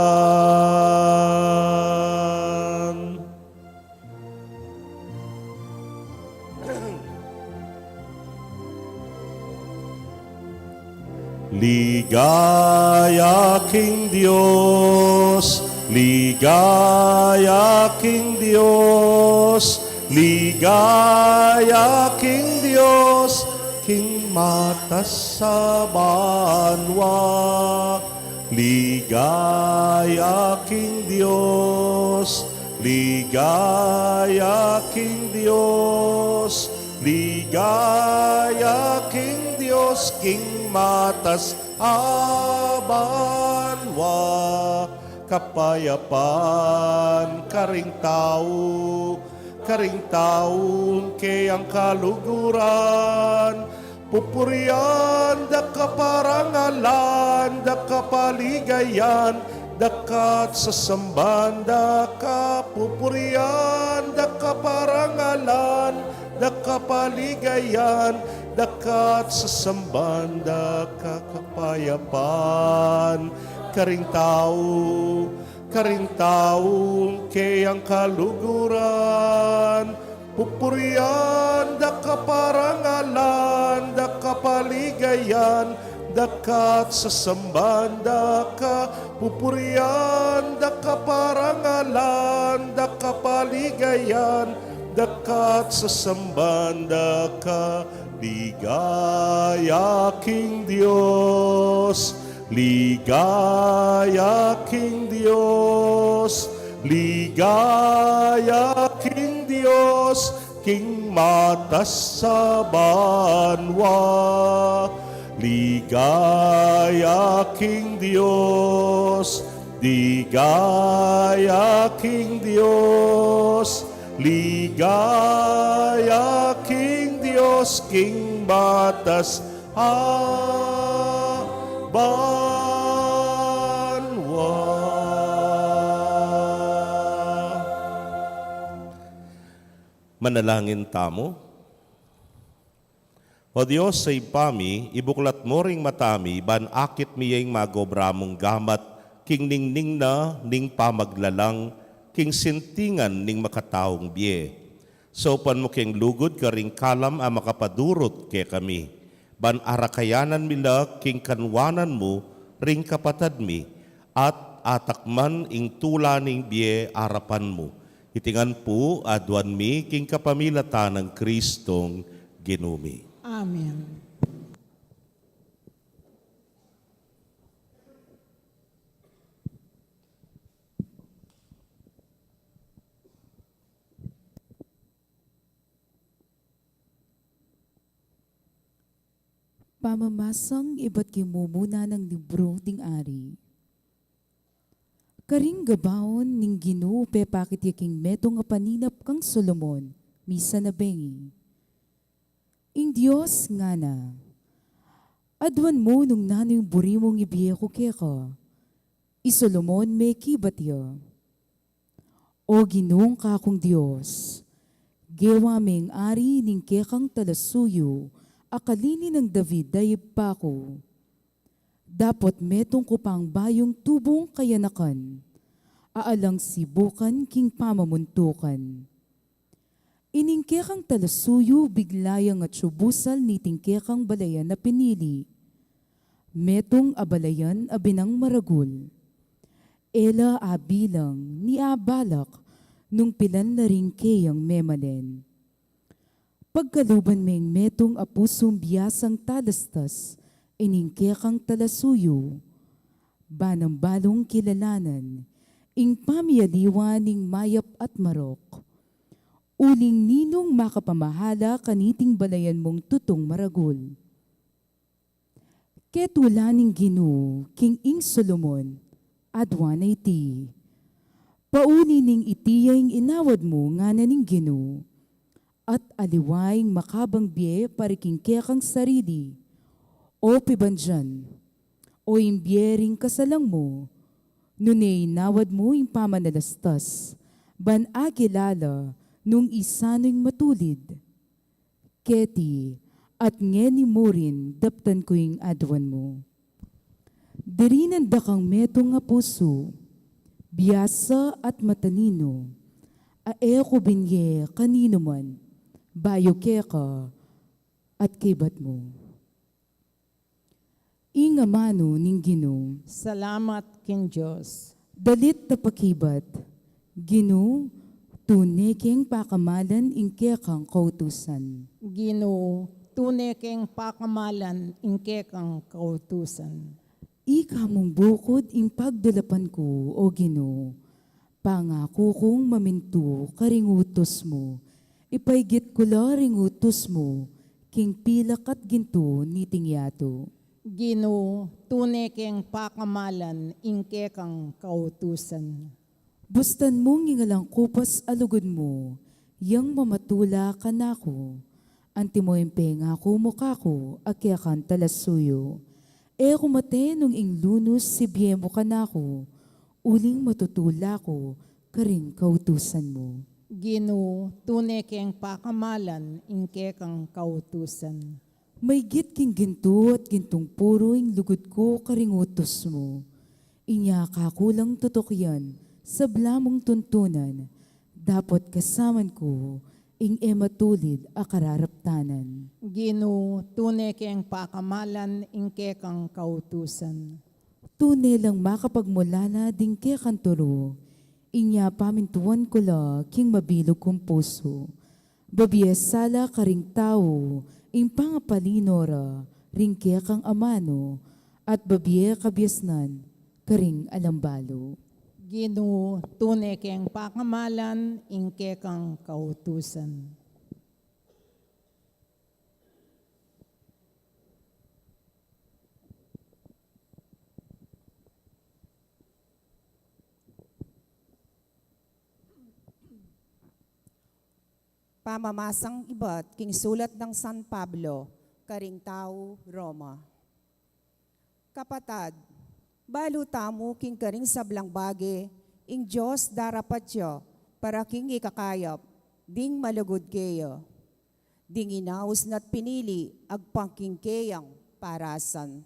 Ligaya king Dios, ligaya king Dios, ligaya king Dios, king matas a banua. Ligaya king Dios, ligaya king Dios, ligaya king Dios, king matas a banua. Kapayapan karing tau, karing taung keyang kaluguran, pupurian da ka, parangalan da ka, paligayan da ka, at sasamban da ka. Pupurian da ka, parangalan da ka, paligayan da ka, at sasamban da ka. Kapayapan karing tau, karing taung keyang kaluguran, pupurian da ka, parangalan da ka, paligayan da ka, at sasamban da ka. Pupurian da ka, parangalan da ka, paligayan da ka, at sasamban da ka. Ligaya king Dios, ligaya king Dios, ligaya king Dios, king matas a banua. Ligaya king Dios, ligaya king Dios, ligaya king Dios, king matas a banua. Manalangin tamu. O Dios, Ibpa mi, ibuklat mu ring mata mi, ban akit mi ya ing magobra mung gamat, king ningning na ning pamaglalang, king sintingan ning makataung bie. Saupan mu keng lugud karing kalam a makapadurut kekami, ban arakayanan mi la king kanwanan mu ring kapatad mi, at atakman ing tula ning bie arapan mu. Iti ngan pu aduan mi king kapamilatan nang Kristong Ginu mi. Amen. Pamamasang ibat king mumuna nang libru ding ari. Karing gabaun ning Ginu pepakit ya king metung a paninap kang Solomon, misan a bengi. Ing Dios ngana, aduan mu nung nanu ing buri mung ibie ku keka. I Solomon mekibat ya, O Ginung kakung Dios, gewa meng ari ning kekang talasuyu, a kalili nang David a ibpa ku. Dapot metung ku pang bayung tubung kayanakan, a alang sibukan king pamamuntukan. Ining kekang talasuyu bigla yang atsu busal niting kekang balayan a pinili. Metung a balayan a binang maragul. E la abilang ni abalak nung pilan la ring keyang memalen. Pagkaluban meng metung a pusung biasang talastas ining kekang talasuyu, ban nang balung kilalanan ing pamialiwa ning mayap at marok. Uling ninung makapamahala kaniting balayan mung tutung maragul? Ketula ning Ginu king ing Solomon, aduan na iti. Pauli ning iti ya ing inawad mu, ngana ning Ginu, at aliwa ing makabang bie para king kekang sarili. O pibandian, o ing bie ring kasalang mu, nune inawad mu ing pamanalastas, ban akilala nung isanu ing matulid. Keti, at ngeni murin daptan ku ing aduan mu. Dirinan da kang metung a pusu, biasa at mataninu, a e ku binye kaninu man, bayu keka at kaybat mu. Ing amanu ning Ginu. Salamat king Dios. Dalit a pakibat. Ginu, tune keng pakamalan ing kekang kautusan. Ginu, tune keng pakamalan ing kekang kautusan. Ika mung bukud ing pagdulapan ku, O Ginu, pangaku kung mamintu karing utus mu, ipaigit ku la ring utus mu king pilak at gintu niting yatu. Ginu, tune keng pakamalan ing kekang kautusan. Bustan mung ing alang kupas a lugud mu, yang mamatula kanaku. Antimo ing pengaku mu kaku a kekang talasuyu. E ku mate nung ing lunus sibie mu kanaku, uling matutula ku karing kautusan mu. Ginu, tune keng pakamalan ing kekang kautusan. Maigit king gintu at gintung puru ing lugud ku karing utus mu. Inya kaku lang tutukian, sabla mung tuntunan, dapot kasaman ku ing e matulid a kararaptanan. Ginu, tune keng pakamalan ing kekang kautusan. Tune lang makapagmulala ding kekang turu, inya pamintuan ku la king mabilug kung pusu. Babie sala karing tau ing pangapalinura ring kekang amanu, at babie kabiasnan karing alang balu. Ginu, tune keng pakamalan ing kekang kautusan. Pamamasang ibat king sulat nang San Pablo karing tau Roma. Kapatad, balu tamu king karing sablang bage ing Dios darapat ya para king ikakayap, ding malugud keya, ding inaus na't pinili agpang king keyang parasan.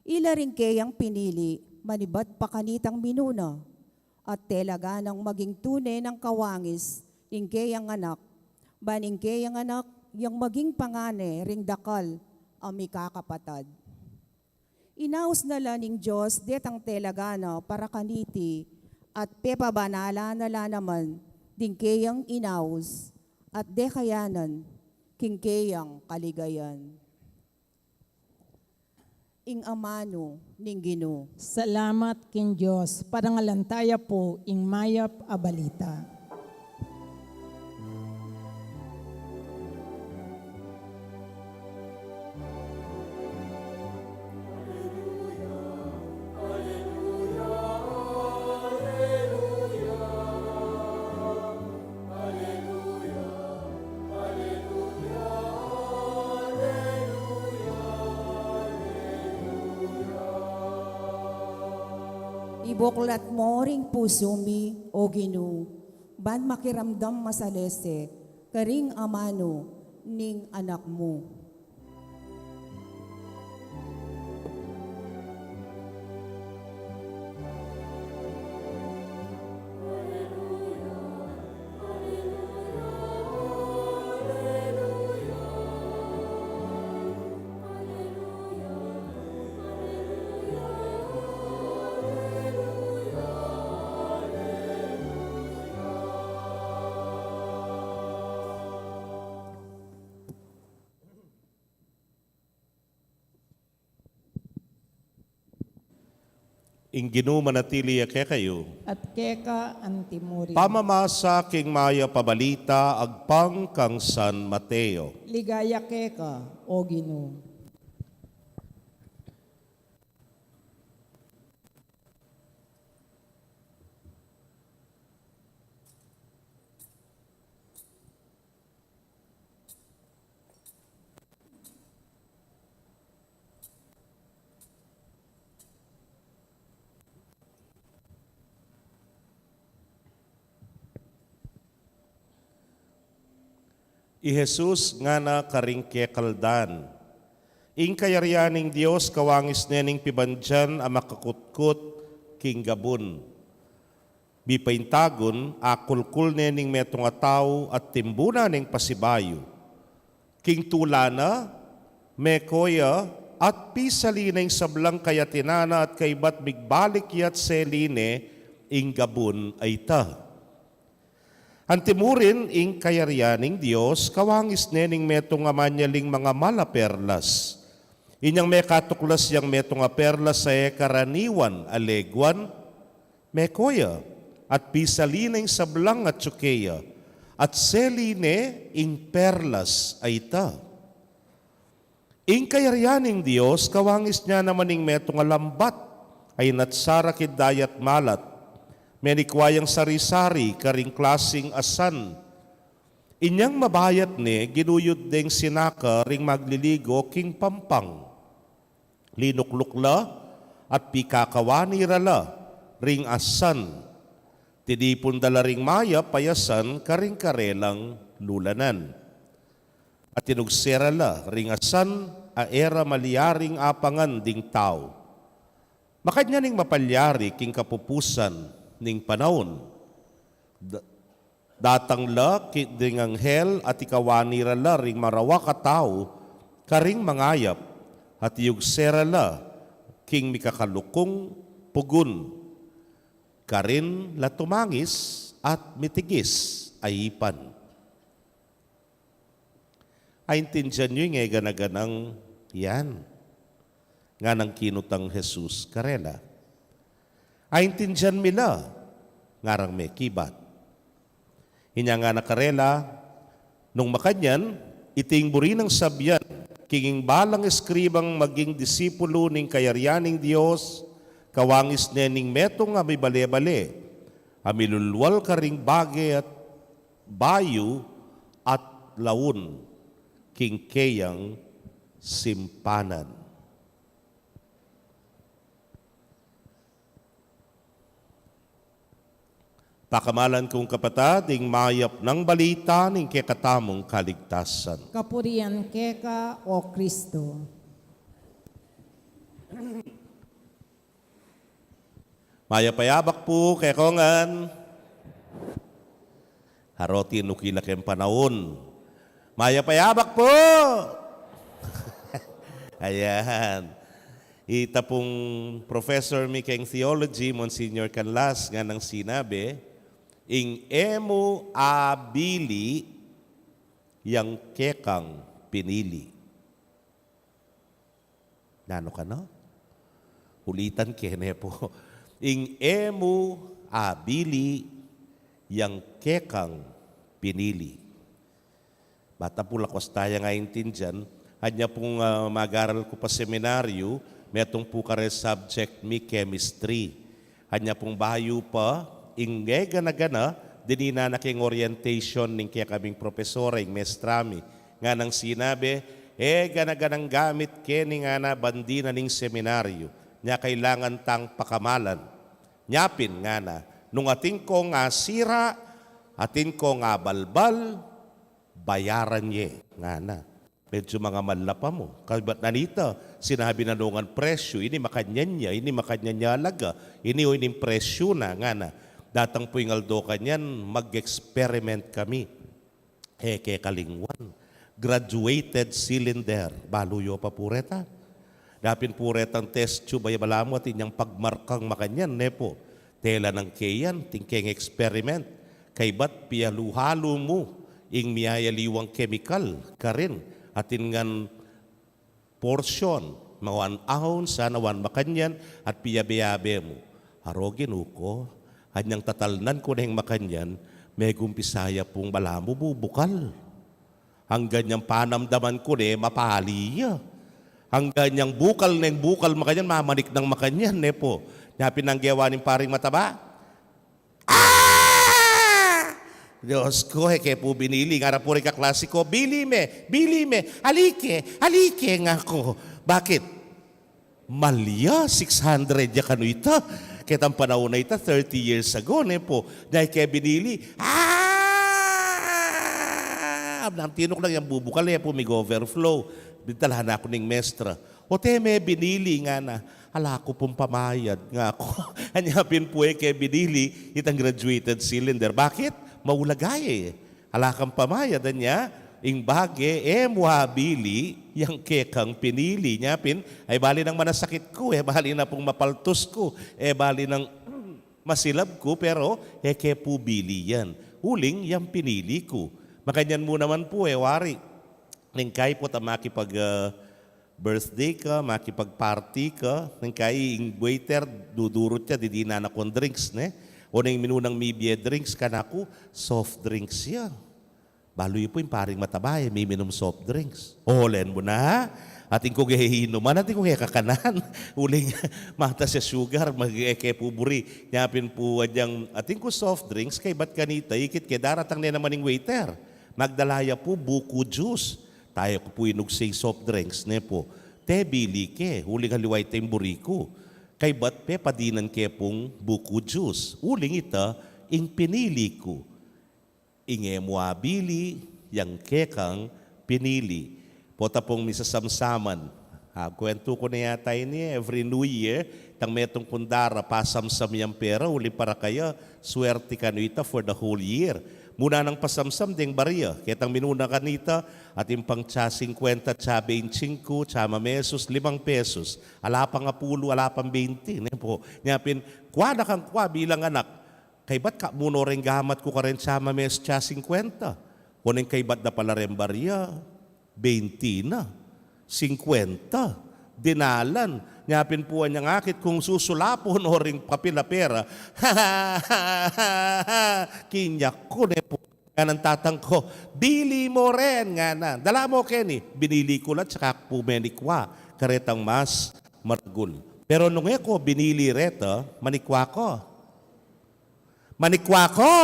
Ila ring keyang pinili manibat pa kanitang minuna, at talaga nang maging tune nang kawangis ing keyang anak, ban ing keyang anak yang maging pangane ring dakal a mikakapatad. Inaus na la ning Dios detang talaga na para kaniti, at pepabanalan na la naman ding keyang inaus, at dekayanan king keyang kaligayan. Ing amanu ning Ginu. Salamat king Dios. Parangalan taya pu ing mayap a balita. Ibuklat mu ring pusu mi, O Ginu, ban makiramdam masalese karing amanu ning Anak mu. Ing Ginu manatili ya kekayu. At keka antimurin. Pamamasa king mayap a balita agpang kang San Mateo. Ligaya keka, O Ginu. I Jesus ngana karing kekaldan, ing kayarian ning Dios kawangis ne ning pibandian a makakutkut king gabun. Mipaintagun, akulkul ne ning metung a tau at timbunan neng pasibayu. King tula na, meko ya at pisali ne ing sablang kayatinana at kaybat migbalik ya't seli ne ing gabun a ita. Antimurin ing kayarian ning Dios kawangis ne ning metung a manyaling mangamal a perlas. Inyang mekatuklas yang metung a perlas a e karaniwan a leguan, meko ya at pisali ne ing sablang atyu keya, at seli ne ing perlas a ita. Ing kayarian ning Dios kawangis ne naman ing metung a lambat a inatsarak king dayat malat. Menikwa yang sari-sari karing klasing asan. Inyang mabayat ne, ginuyud deng sinaka ring magliligo king pampang. Linukluk la at pikakawani ra la ring asan. Tinipun da la ring mayap a asan karing karelang lulanan. At tinugse ra la ring asan a e ra malyaring apangan ding tau. Makanyan ing mapalyari king kapupusan ning panaun. Da-, datang la ki-, ding anghel at ikawani ra la ring marawak a tau karing mangayap, at iyugse ra la king mikakalukung pugun. Karin la tumangis at mitigis a ipan. Aintindian yu ing e gana-ganang yan? Nganang kinutang Jesus karela. Aintindian mi la, ngarang mekibat. Inya ngana karela, nung makanyan, iti ing buri nang sabian king balang eskribang maging disipulu ning kayarian ning Dios, kawangis ne ning metung a mibale-bale a milulwal karing bage at bayu at laun king keyang simpanan. Pakamalan kung kapatad, ing mayap nang balita ning kekatamung kaligtasan. Kapurian keka, O Kristo. Mayap a yabak pu kekongan. Harotin ukila keng panaun. Mayap a yabak pu! Ayan. Ita pung professor mi keng theology, Monsignor Canlas, nganang sinabi, ing e mu abili yang kekang pinili. Nanu kanu? Ulitan ke ne pu. Ing e mu abili yang kekang pinili. Bata pu lakwas taya ngan aintindian, anya pung, ah, magaral ku pa seminaryu, metung pu kare subject mi chemistry. Anya pung bayu pa, ing e gana-gana, dininan na keng orientation ning kekaming propesora, ing mestra mi. Nganang sinabi, e gana-ganang gamit keni ngana ban dinan ning seminaryu. Nya kailangan tang pakamalan. Nya pin ngana, nung atin kong asira, atin kong abalbal, bayaran ye, ngana. Medyu mangamal la pa mu. Kaybat na nita, sinabi na nung presyu, ini makanyan ya, ini makanyan ya alaga, ini o ining presyu na, ngana. Datang pu ing aldo kanyan, mag-experiment kami. E ke kalingwan. Graduated cylinder. Balu yu pa pu reta. Dapin pu retang test tube, ay balamu atin yang pagmarkang makanyan, ne pu. Tela nang keyan, atin keng experiment. Kaybat pialu-halu mu ing miyayaliwang kemikal karin, atin ngan portion, ma one ounce, sana one makanyan, at piyabe-yabe mu. Aro Ginu ku, anyang tatalnan ku neng makanyan, megumpisa ya pung balamu bubukal. Anggang yang panamdaman ku ne, mapali ya. Anggang yang bukal neng bukal makanyan, mamanik nang makanyan, ne pu. Nya pin nanu gewa ning paring mataba? Ah! Dios ku, e ke pu binili, ngara pu ring kaklasi ku, bili me, bili me, ali ke, ali ke, ngaku. Bakit? Mal ya, six hundred ya kanu ita. Ketang panaun a ita, thirty years ago, ne pu. Nya e ke binili, ah! Nang tinuk lang yang bubukal, e pu mig-overflow. Bintalan na ku ning mestra. O te me binili, ngana. Ala ku pung pamayad, ngaku. Anya pin pu e ke binili itang graduated cylinder. Bakit? Maulaga ya e. Ala kang pamayad, anya. Ing bage, e mu abili yang kekang pinili. Nya pin, ay bali nang manasakit ku, e bali na pung mapaltus ku, e bali nang masilab ku, pero e ke pu bili yan. Uling yang pinili ku. Makanyan mu naman pu e wari. Neng kayi pu ta makipag, ah, birthday ka, makipag-party ka, neng kayi ing waiter, dudurut ya, didinan na kung drinks, ne? O neng minunang mibie drinks, kanaku, soft drinks ya. Balu yu pu ing paring mataba, e miminum soft drinks. Olen mu na, atin ku ge inuman, atin ku ge kakanan. Uling matas ya sugar, mag-, e ke pu buri. Nya pin pu agyang, atin ku soft drinks, kaybat kanita, ikit ke daratang ne naman ing waiter. Magdala ya pu buku juice. Taya ku pu inugsing soft drinks, ne pu. Te bili ke, uling aliwa ita ing buri ku. Kaybat pepadinan ke pung buku juice. Uling ita ing pinili ku. Ing e mu abili yang kekang pinili. Pota pung misasamsaman. Ah, kuwentu ku na yata ini, every New Year, itang metung kung dara, pasamsam yang pera, uling para kaya, swerte kanu ita for the whole year. Muna nang pasamsam deng baria, ketang minuna kanita, atin pang tsa singkwenta, tsa beintsingku, tsa mamesus, limang pesus. Ala pang apulu, ala pang beinti, ne pu. Nya pin, kwa na kang kwa bilang anak. Kaybat ka mu no reng gamat ku karen tsa mamesus, tsa singkwenta. O neng kaybat da pala reng baria. Beinti na, singkwenta, dinalan. Nya pin pu anyang akit kung susulapun o ring papil a pera. Kinyak ku, ne pu. Nganang tatang ku, bili mo rin, ngana. Dala mo keni, binili ku la, tsaka ku pu menikwa karetang mas maragul. Pero nung e ku binili reta, manikwa ku. Manikwa ku.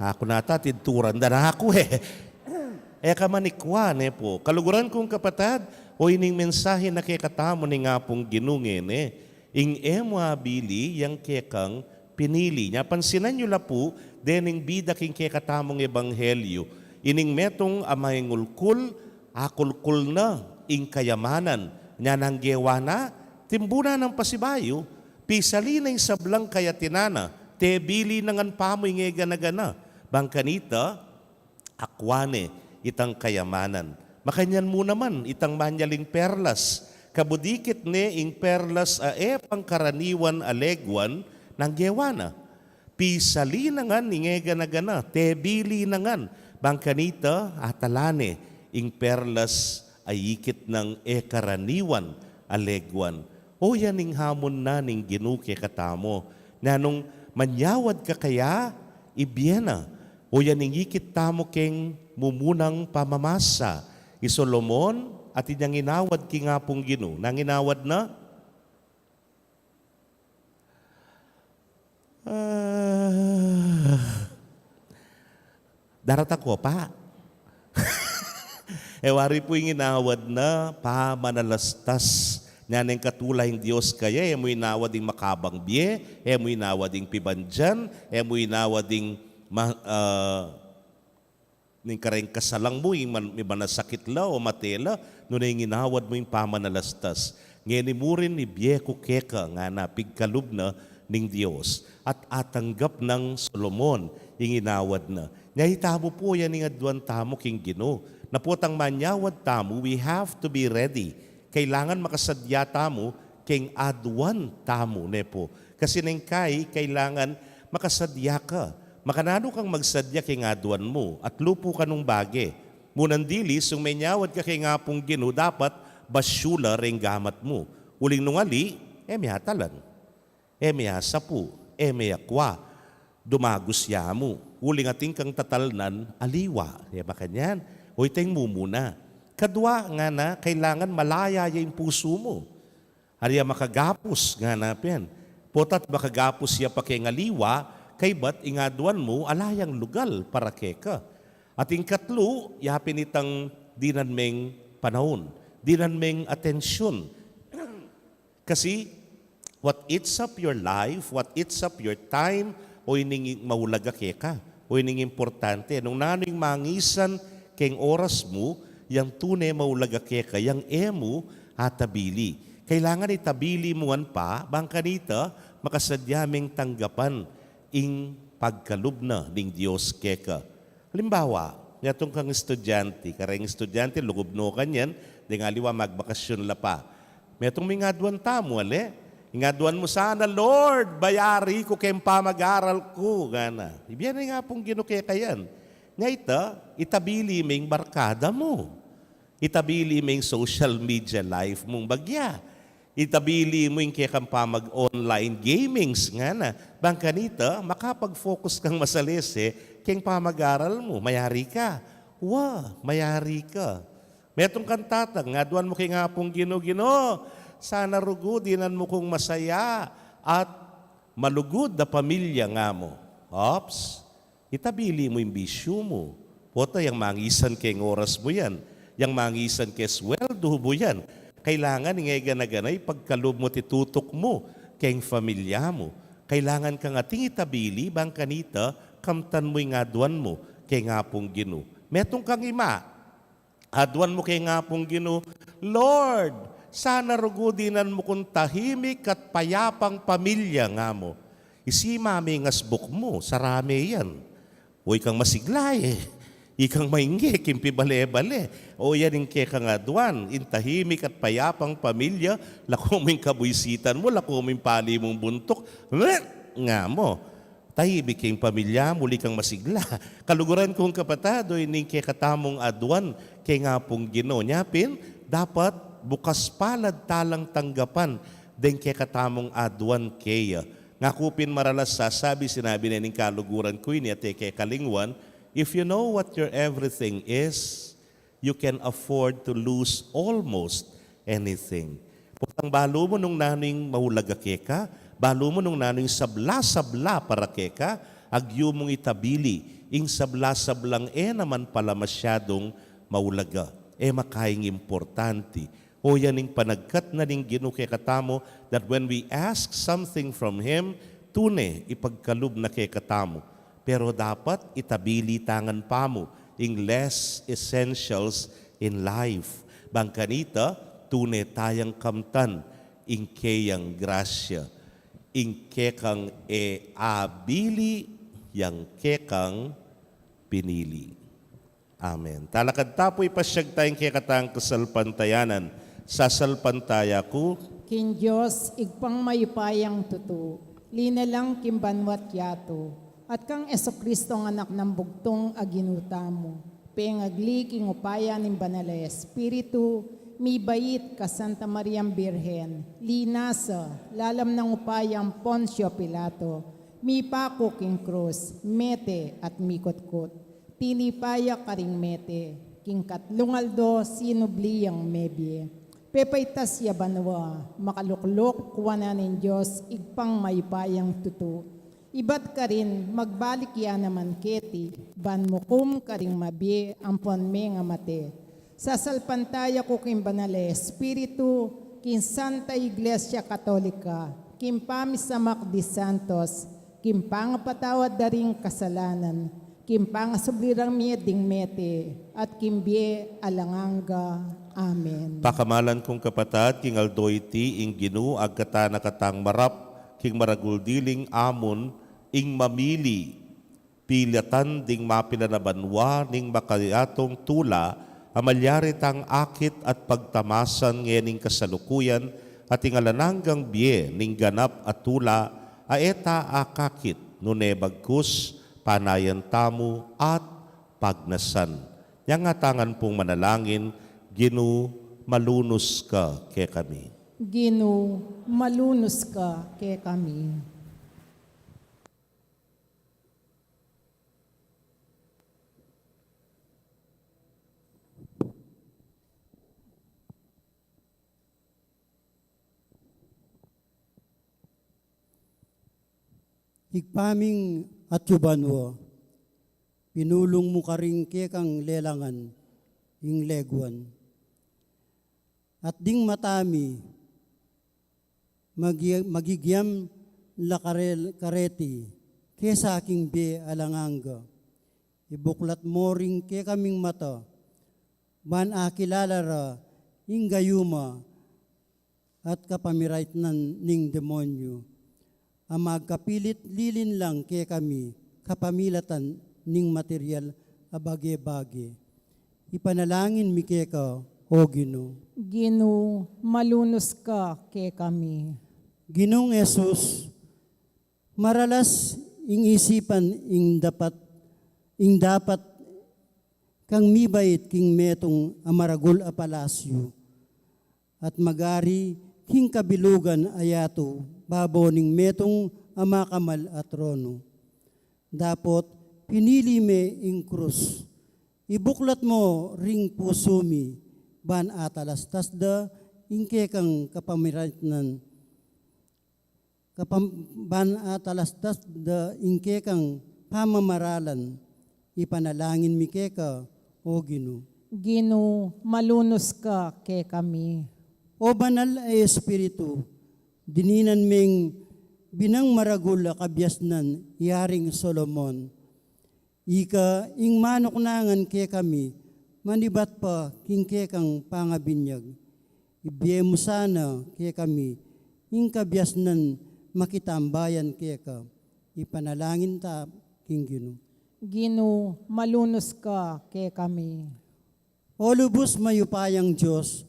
Aku nata, tinturan da na aku e. E ka manikwa, ne pu. Kaluguran kung kapatad, o ining mensahe na kekatamu ning Apung Ginu ngeni, ing e mu abili yang kekang pinili. Nya pansinan yu la pu, dening bida king kekatamung ebanghelyu. Ining metung a mangulkul, akulkul na ing kayamanan. Nya nang gewa na, timbunan nang pasibayu, pisali na ing sablang kayatinan na, tebili na ngan pamu ing egana-gana. Bang kanita, akwa ne itang kayamanan. Makanyan mu naman itang manyaling perlas. Kabudikit ne ing perlas a e pangkaraniwan a leguan nang gewa na. Pisali na ngan ing egana-gana, tebili na ngan. Bang kanita, atala ne ing perlas a ikit nang e karaniwan a leguan. O yan ing hamun na ning Ginu kekatamu. Nanung manyawad ka kaya, ibie na. O yan ing ikit tamu keng mumunang pamamasa. I Solomon, atin yang inawad king Apung Ginu. Nang inawad na? Ah, darat ako, pa. E wari pu ing inawad na pamanalastas. Nya neng katula ing Dios kaya, e mu inawad ing makabang bie, e mu inawad ing pibandian, e mu inawad ing ma-, ah, ning kareng kasalang mu, ing man-, manasakit la o mate la, nune ing inawad mu ing pamanalastas. Ngeni murin ibie ku keka, ngana, pigkalub na ning Dios. At atanggap nang Solomon ing inawad na. Nya itamu pu, yan ing aduan tamu king Ginu. Na potang manyawad tamu, we have to be ready. Kailangan makasadya tamu keng aduan tamu, ne pu. Kasi neng kai, kailangan makasadya ka. Makananu kang magsadya keng aduan mu, at lupu ka nung bage. Munang dili, sung menyawad ka keng Apung Ginu, dapat basyu la reng gamat mu. Uling nung ali, e me atalan. E me asapu, e me akwa, dumagus ya mu, uling atin kang tatalnan aliwa. E makanyan, o iteng mumuna. Kadwa, ngana, kailangan malaya ya ing pusu mu. Ari ya makagapus, ngana pin. Potat makagapus ya pa keng aliwa, kaybat ing aduan mu, ala yang lugal para keka. At ing katlu, ya pin itang dinan meng panaun, dinan meng atensyun. Kasi, what eats up your life, what eats up your time, o ining maulaga keka, o ining importante. Nung nanu ing mangisan keng oras mu, yang tune maulaga keka, yang e mu atabili. Kailangan itabili mu ngan pa, bang kanita, makasadya meng tanggapan ing pagkalub na ning Dios keka. Halimbawa, metung kang estudyante, kareng estudyante, lugub no kanyan, deng aliwa magbakasyun la pa. Metung mu ing aduan tamu, ale? Ing aduan mu sana, "Lord, bayari ku keng pamag-aral ku," ngana. Ibie na ing Apung Ginu keka yan. Nya ita, itabili me ing barkada mu. Itabili me ing social media life mung bagya. Itabili mu ing kekang pamag-online gamings, ngana. Bang kanita, makapag-focus kang masalese keng pamag-aral mu. Mayari ka. Wa, mayari ka. Metung kang tatang, aduan mu keng Apung Ginu, "Ginu, sana rugu dinan mu kung masaya at malugud a pamilya," nga mu. Ops, itabili mu ing bisyu mu. Pota yang mangisan keng oras mu yan, yang mangisan keng sweldu mu yan. Kailangan ing egana-gana ipagkalub mu, titutuk mu keng pamilya mu. Kailangan kang ating itabili, bang kanita, kamtan mu ing aduan mu keng Apung Ginu. Metung kang ima, aduan mu keng Apung Ginu, "Lord, sana rugu dinan mu kung tahimik at payapang pamilya," nga mu. Isima me ing asbuk mu, sara me yan. O ikang masigla e. Ikang maingge king pibale-bale. O yan ing kekang aduan, ing tahimik at payapang pamilya, lako mu ing kabuisitan mu, lako mu ing pali mung buntuk, nga mu. Tahimik ing pamilya mu, uli kang masigla. Kaluguran kung kapatad, o ining kekatamung aduan keng Apung Ginu. Nya pin, dapat bukas palad talang tanggapan deng kekatamung aduan keya. Nga ku pin maralas sasabi, sinabi ne ning kaluguran ku ini, at e ke kalingwan, if you know what your everything is, you can afford to lose almost anything. Potang balu mu nung nanu ing maulaga keka, balu mu nung nanu ing sabla-sabla para keka, agyu mung itabili ing sabla-sablang e naman pala masyadung maulaga, e makaing importante. O yan ing panagkat na ning Ginu kekatamu, that when we ask something from Him, tune ipagkalub na kekatamu, pero dapat itabili ta ngan pamu ing less essentials in life. Bang kanita, tune tayang kamtan ing keyang grasya, ing kekang e abili, yang kekang pinili. Amen. Talakad ta pu, ipasyag taya ing kekatang kasalpantayanan. Sasalpantaya ku king Dios, Ibpang mayupayang tutu, linalang king banua't yatu, at kang Jesucristong Anak nang bugtung a Ginu tamu, pengagli king upaya ning Banal a Espiritu, mibait ka Santa Mariang Birhen, linasa lalam nang upayang Poncio Pilato, mipaku king krus, mete at mikutkut. Tinipa ya karing mete, king katlung aldo sinubli yang mebie. Pepaitas ya banua, makalukluk kuanan ning Dios Ibpang mayupayang tutu. Ibat karin magbalik ya naman keti, ban mukum karing mabie ampon mengamate. Sasalpantaya ku king Banal a Espiritu, king Santa Iglesia Katolika, king pamisamak di santos, king pangapatawad da ring kasalanan, king pangasubli rang mie ding mete, at king bie alang angga. Amen. Pakamalan kung kapatad, king aldo iti ing Ginu agkatan na katang marap king maragul diling amun, ing mamili pilatan ding mapilan a banua ning makayatung tula a malyari tang akit at pagtamasan ngening kasalukuyan at ing alang anggang bie ning ganap a tula a e ta akakit, nune bagkus panayan tamu at pagnasan. Nyang atangan pung manalangin, Ginu, malunus ka kekami. Ginu, malunus ka kekami. Ibpa ming atsu banua, pinulung mu karing kekang lelangan ing leguan. At ding mata mi, magi-, magigiam la kare-, kareti, kesa king bie alang angga. Ibuklat mo ring kekaming mata, ban akilala ra ing gayuma at kapamiraitnan ning demonyu, a magkapilit lilinlang kekami kapamilatan ning material a bage-bage. Ipanalangin mi keka, O Ginu. Ginu, malunus ka kekami. Ginung Jesus, maralas ing isipan ing dapat, ing dapat kang mibait king metung a maragul a palasyu, at magari king kabilugan a yatu babo ning metung a makamal a tronu. Dapot pinili me ing krus. Ibuklat mo ring pusu mi, ban atalastas da ing kekang kapamiraitnan, kapam-, ban atalastas da ing kekang pamamaralan. Ipanalangin mi keka, O Ginu. Ginu, malunus ka kekami. O Banal a Espiritu, dininan meng binang maragul a kabiasnan i Haring Solomon. Ika ing manuknangan kekami, manibat pa king kekang pangabinyag. Ibie mu sana kekami ing kabiasnan makitambayan keka. Ipanalangin ta king Ginu. Ginu, malunus ka kekami. O lubus mayupayang Dios,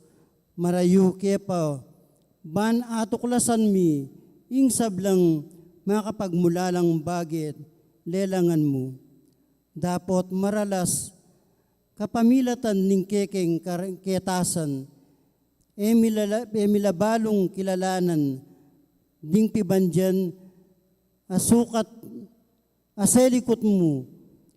marayu ke pa ban atuklasan mi ing sablang makapagmulalang bage lelangan mu. Dapot maralas kapamilatan ning kekeng kar-, ketasan, e mi lala-, e mi labalung kilalanan ding pibandian a sukat a selikut mu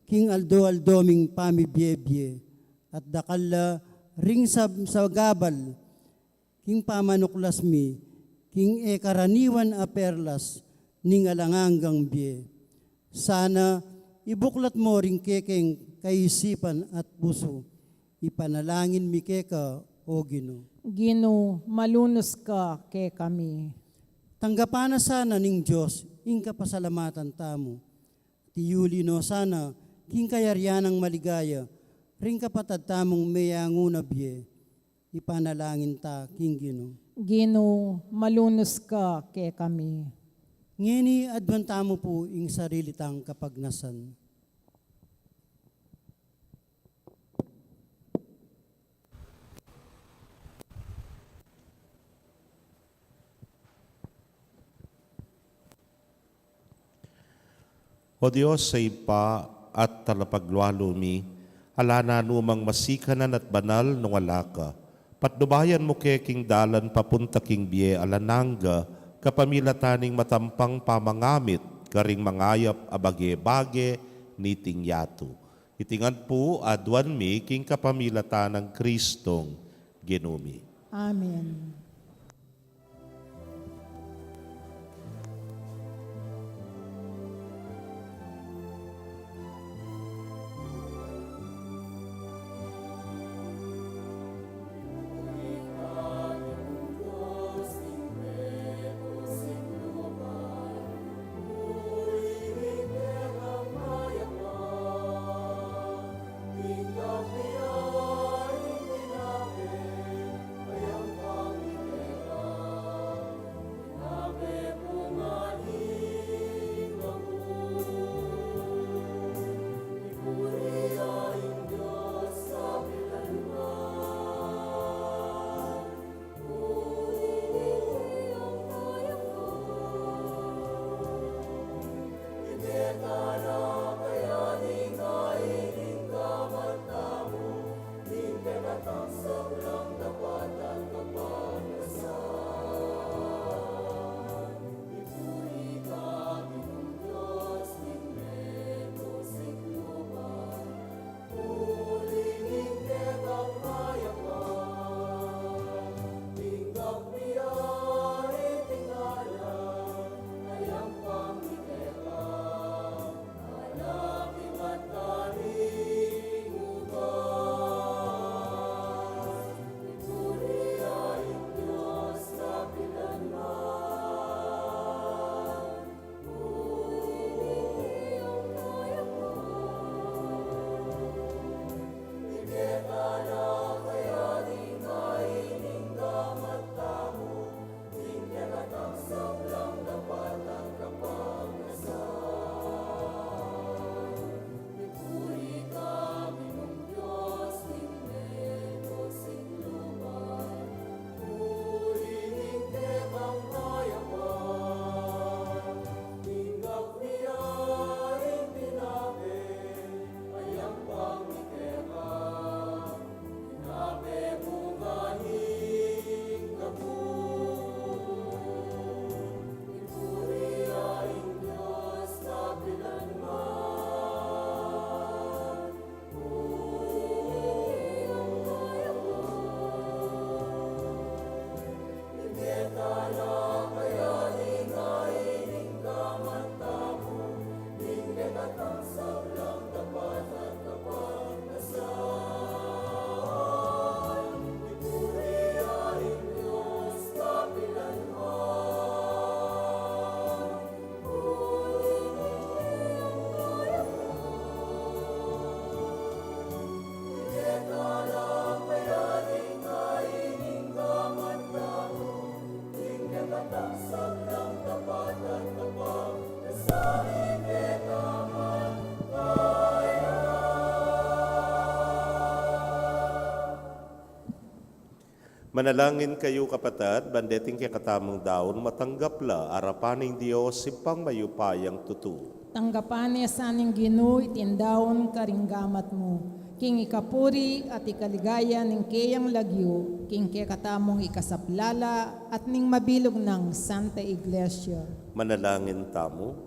king aldo-aldo ming pamibie-bie, at dakal la ring sab-, sagabal king pamanuklas mi king e karaniwan a perlas ning alang anggang bie. Sana ibuklat mo ring kekeng kaisipan at pusu. Ipanalangin mi keka, O Ginu. Ginu, malunus ka kekami. Tanggapan na sana ning Dios ing kapasalamatan tamu. At iyuli no sana king kayarian nang maligaya ring kapatad tamung meyangu na bie. Ipanalangin ta king Ginu. Ginu, malunus ka kekami. Ngeni aduan tamu pu ing sarili tang kapagnasan. O Dios, a Ibpa at talapaglualu mi, ala na numang masikanan at banal nung ala ka. Patnubayan mu ke king dalan papunta king bie alang angga, kapamilatan ning matampang pamangamit karing mangayap a bage-bage niting yatu. Iti ngan pu aduan mi king kapamilatan nang Kristong Ginu mi. Amen. Manalangin kayu, kapatad, ban deting kekatamung daun matanggap la arapan ning Dios Ibpang mayupayang tutu. Tanggapan na sa ning Ginu iting daun karing gamat mu, king ikapuri at ikaligaya ning keyang lagyu, king kekatamung ikasaplala at ning mabilug nang Santa Iglesia. Manalangin tamu.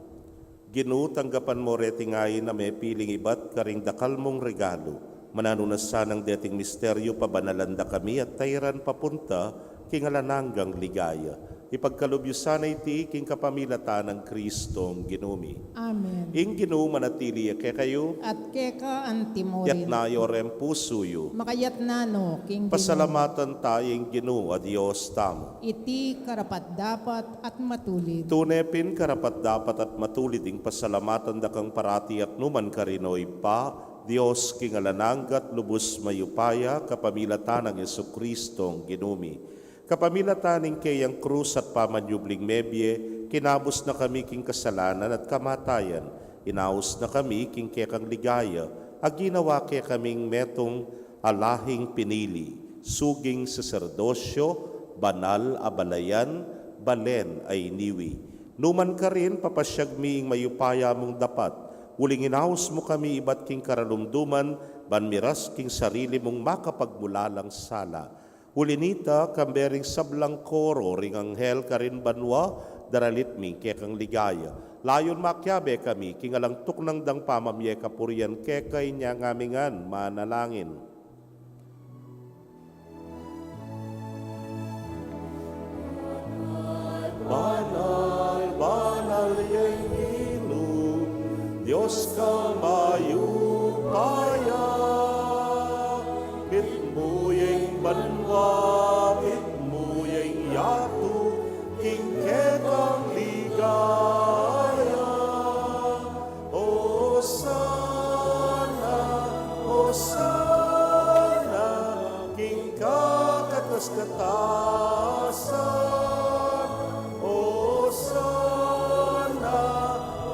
Ginu, tanggapan mu reting ain a mepiling ibat karing dakal mung regalu. Mananu na sanang deting misteryu pabanalan da kami at tairan papunta king alang anggang ligaya. Ipagkalub yu sana iti king kapamilatan nang Kristong Ginu mi. Amen. Ing Ginu manatili ya kekayu. At keka antimurin. Itas yu reng pusu yu. Makaitas no king Ginu. Pasalamatan ta ing Ginu a Dios tamu. Iti karapat-dapat at matulid. Tune pin karapat-dapat at matulid ing pasalamatan da kang parati at nukarin man, O Ibpa, Dios king alang angga at lubus mayupaya, kapamilatan nang Jesucristong Ginu mi. Kapamilatan ning keyang krus at pamanyubling mebie, kinabus na kami king kasalanan at kamatayan, inaus na kami king kekang ligaya, a ginawa kekaming metung a lahing pinili, suging saserdosyo, banal a balayan, balen a iniwi. Nukarin man, papasiag mi ing mayupaya mung dapat, uling inaus mu kami ibat king karalumduman, ban miras king sarili mung makapagmulalang sala. Uli nita, kambe ring sablang koro ring anghel karin banua, daralit mi ing kekang ligaya. Layun makiabe kami king alang tuknang dang pamamie kapurian keka, inya ngan mi ngan manalangin. Banal, banal ya ing Ginu, Dios kamayupaya. Mitmu ya ing banua, mitmu ya ing yatu, king kekang ligaya. Osana, Osana, king kakatas-katasan. Osana,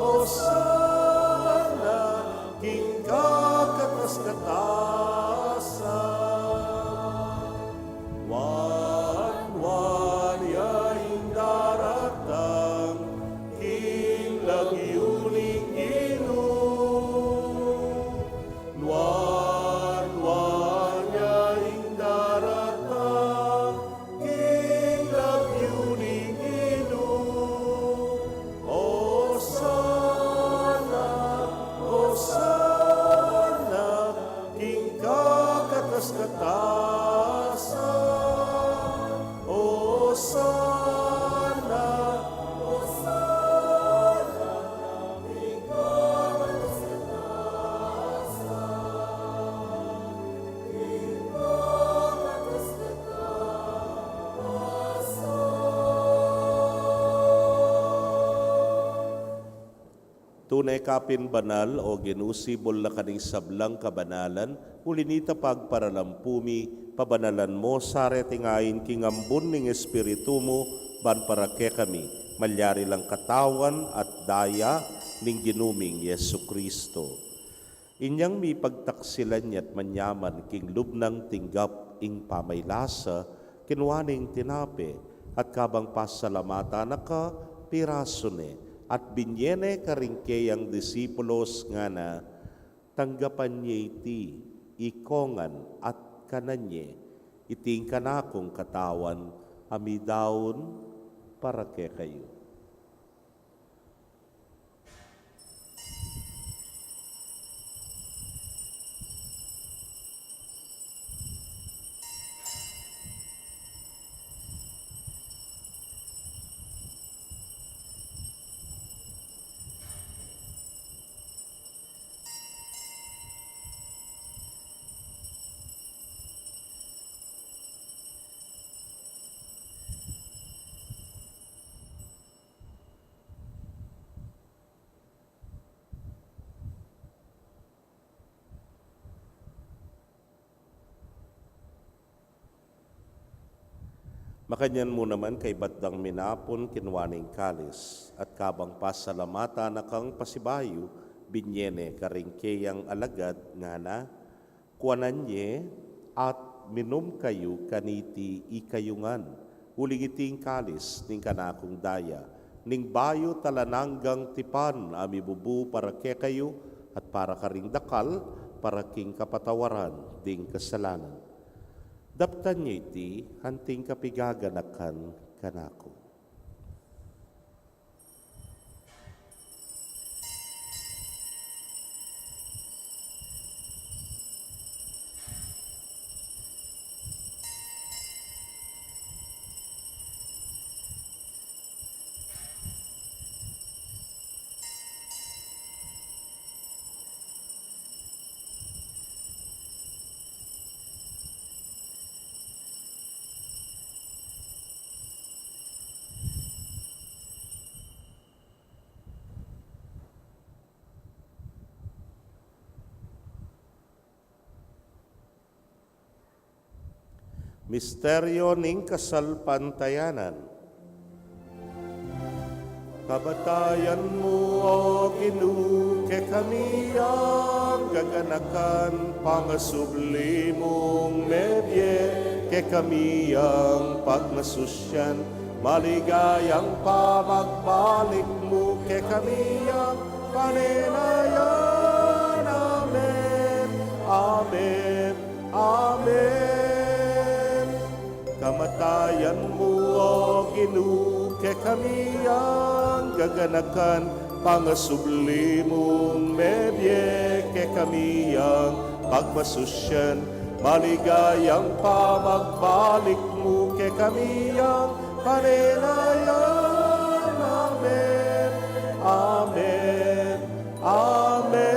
Osana, king kakatas-katasan. Nuan, nuan ya ing daratang king lagyu ning Ginu. Nuan, nuan ya ing daratang king lagyu ning Ginu. Osana, Osana, king kakatas-katasan. Osana, Osana, king kakatas-katasan. King kakatas-katasan. Tune ka pin banal, O Ginu, sibul na ka ning sablang kabanalan, uli nita pagparalampu mi, pabanalan mo sa reting ain king ambun ning Espiritu mu, ban para kekami malyari lang katawan at daya ning Ginu ming Jesucristo. Inyang mipagtaksilan ya't manyaman king lub nang tinggap ing pamaylasa, kinua ne ing tinape, at kabang pasalamatan na ka, pirasu ne, at binye ne karing keyang disipulos, ngana, tanggapan ye iti, ikongan at kanan ye, iti ing kanakung katawan, a midaun para kekayu. Makanyan mu naman kaybat dang minapun, kinua ne ing kalis, at kabang pasalamatan na kang pasibayu, binye ne karing keyang alagad, ngana, kuanan ye at minum kayu kaniti ikayu ngan, uling iti ing kalis ning kanakung daya, ning bayu at alang anggang tipan, a mibubu para kekayu at para karing dakal, para king kapatawaran ding kasalanan. Daptan ye iti anting kapigaganakan kanaku. Misteryo ning kasalpantayanan. Kamatayan mu, O Ginu, kekami yang gaganakan, pangasubli mung mebie kekami yang pagmasusyan, maligayang pamagbalik mu kekami yang panenayan. Amen. Amen. Amen. Kamatayan mu, O Ginu, kekami yang gaganakan, pangasubli mung mebie kekami yang pagmasusyan, maligayang pamagbalik mu kekami yang panenayan. Amen. Amen. Amen.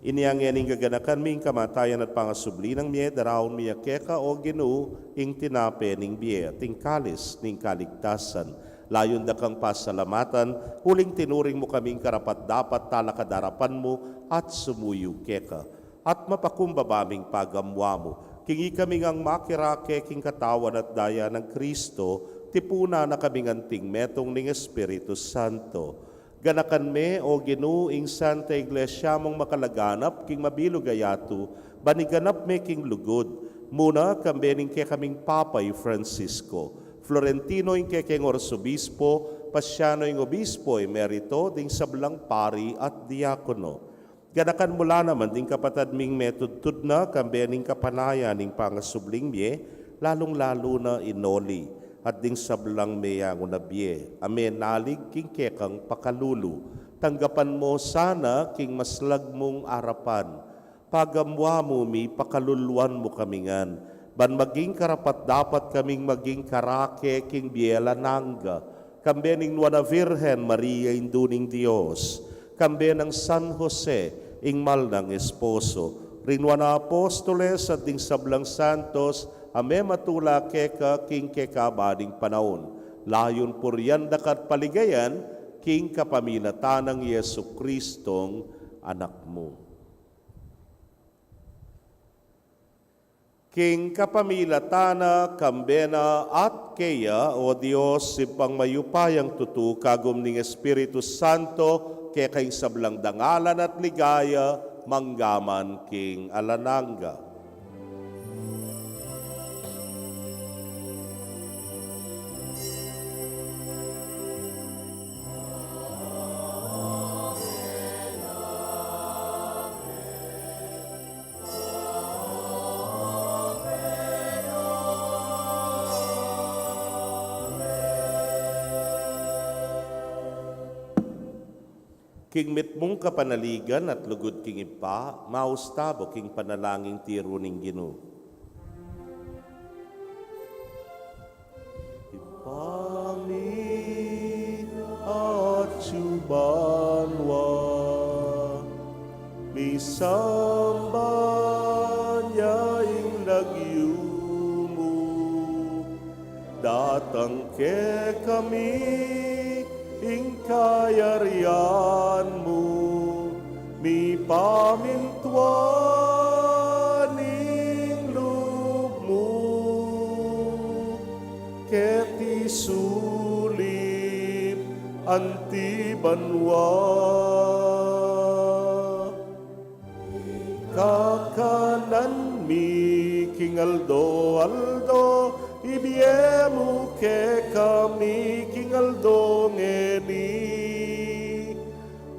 Inya ngening gaganakan mi ing kamatayan at pangasubli nang mie, daraun mi ya keka, O Ginu, ing tinape ning bie at ing kalis ning kaligtasan. Layun da kang pasalamatan, uling tinuring mu kaming karapat-dapat talakad arapan mu at sumuyu keka. At mapakumbaba ming pagamuan mu, king ikami ngang makirake king katawan at daya nang Kristo, tipunan na kaming anting metung ning Espiritu Santo. Ganakan me, O Ginu, ing Santa Iglesia mung makalaganap king mabilug a yatu, ban iganap me king lugud, muna kambe ning kekaming Papa i Francisco, Florentino ing kekeng Arsobispo, Pasiano ing Obispo Emerito, ding sablang pari at diakono. Ganakan mu la naman ding kapatad ming metudtud na kambe ning kapanayan ning pangasubling mie, lalung-lalu na i Noli, at ding sablang meyangu na bie a menalig king kekang pakalulu. Tanggapan mu sana king maslag mung arapan. Pagamuan mu mi, pakaluluan mu kami ngan, ban maging karapat-dapat kaming maging karake king bie alang angga, kambe ning Nuan a Virgen Maria, Indu ning Dios, kambe nang San Jose, ing mal nang esposo, ring Nuan a Apostoles at ding sablang santos a mematula keka king kekaban ning panaun, layun purian da ka at paligayan king kapamilatan nang Jesucristong Anak mu. King kapamilatan na, kambe na, at keya, O Dios, Ibpang mayupayang tutu, kagum ning Espiritu Santo, keka ing sablang dangalan at ligaya, mangga man king alang angga. King mitmung kapanaligan at lugud king Ibpa, maus tamu king panalangin tiru ning Ginu. Ibpa mi, atsu banua, misamban ya ing lagyu mu, datang kekami ing kayarian mu, mipamintuan ing lub mu keti sulip anti banua. Kakanan mi king aldo-aldo, ibie mu kekami king aldo ngeni,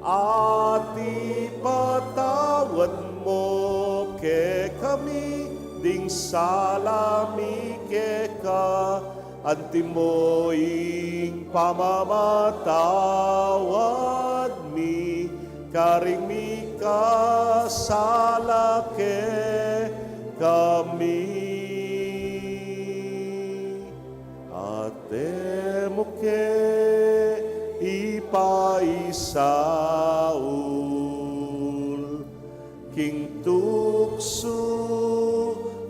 at ipatawad mu kekami ding sala mi keka, anti mo ing pamamatawad mi karing mikasala kekami. At e mu ke ipaisaul king tuksu,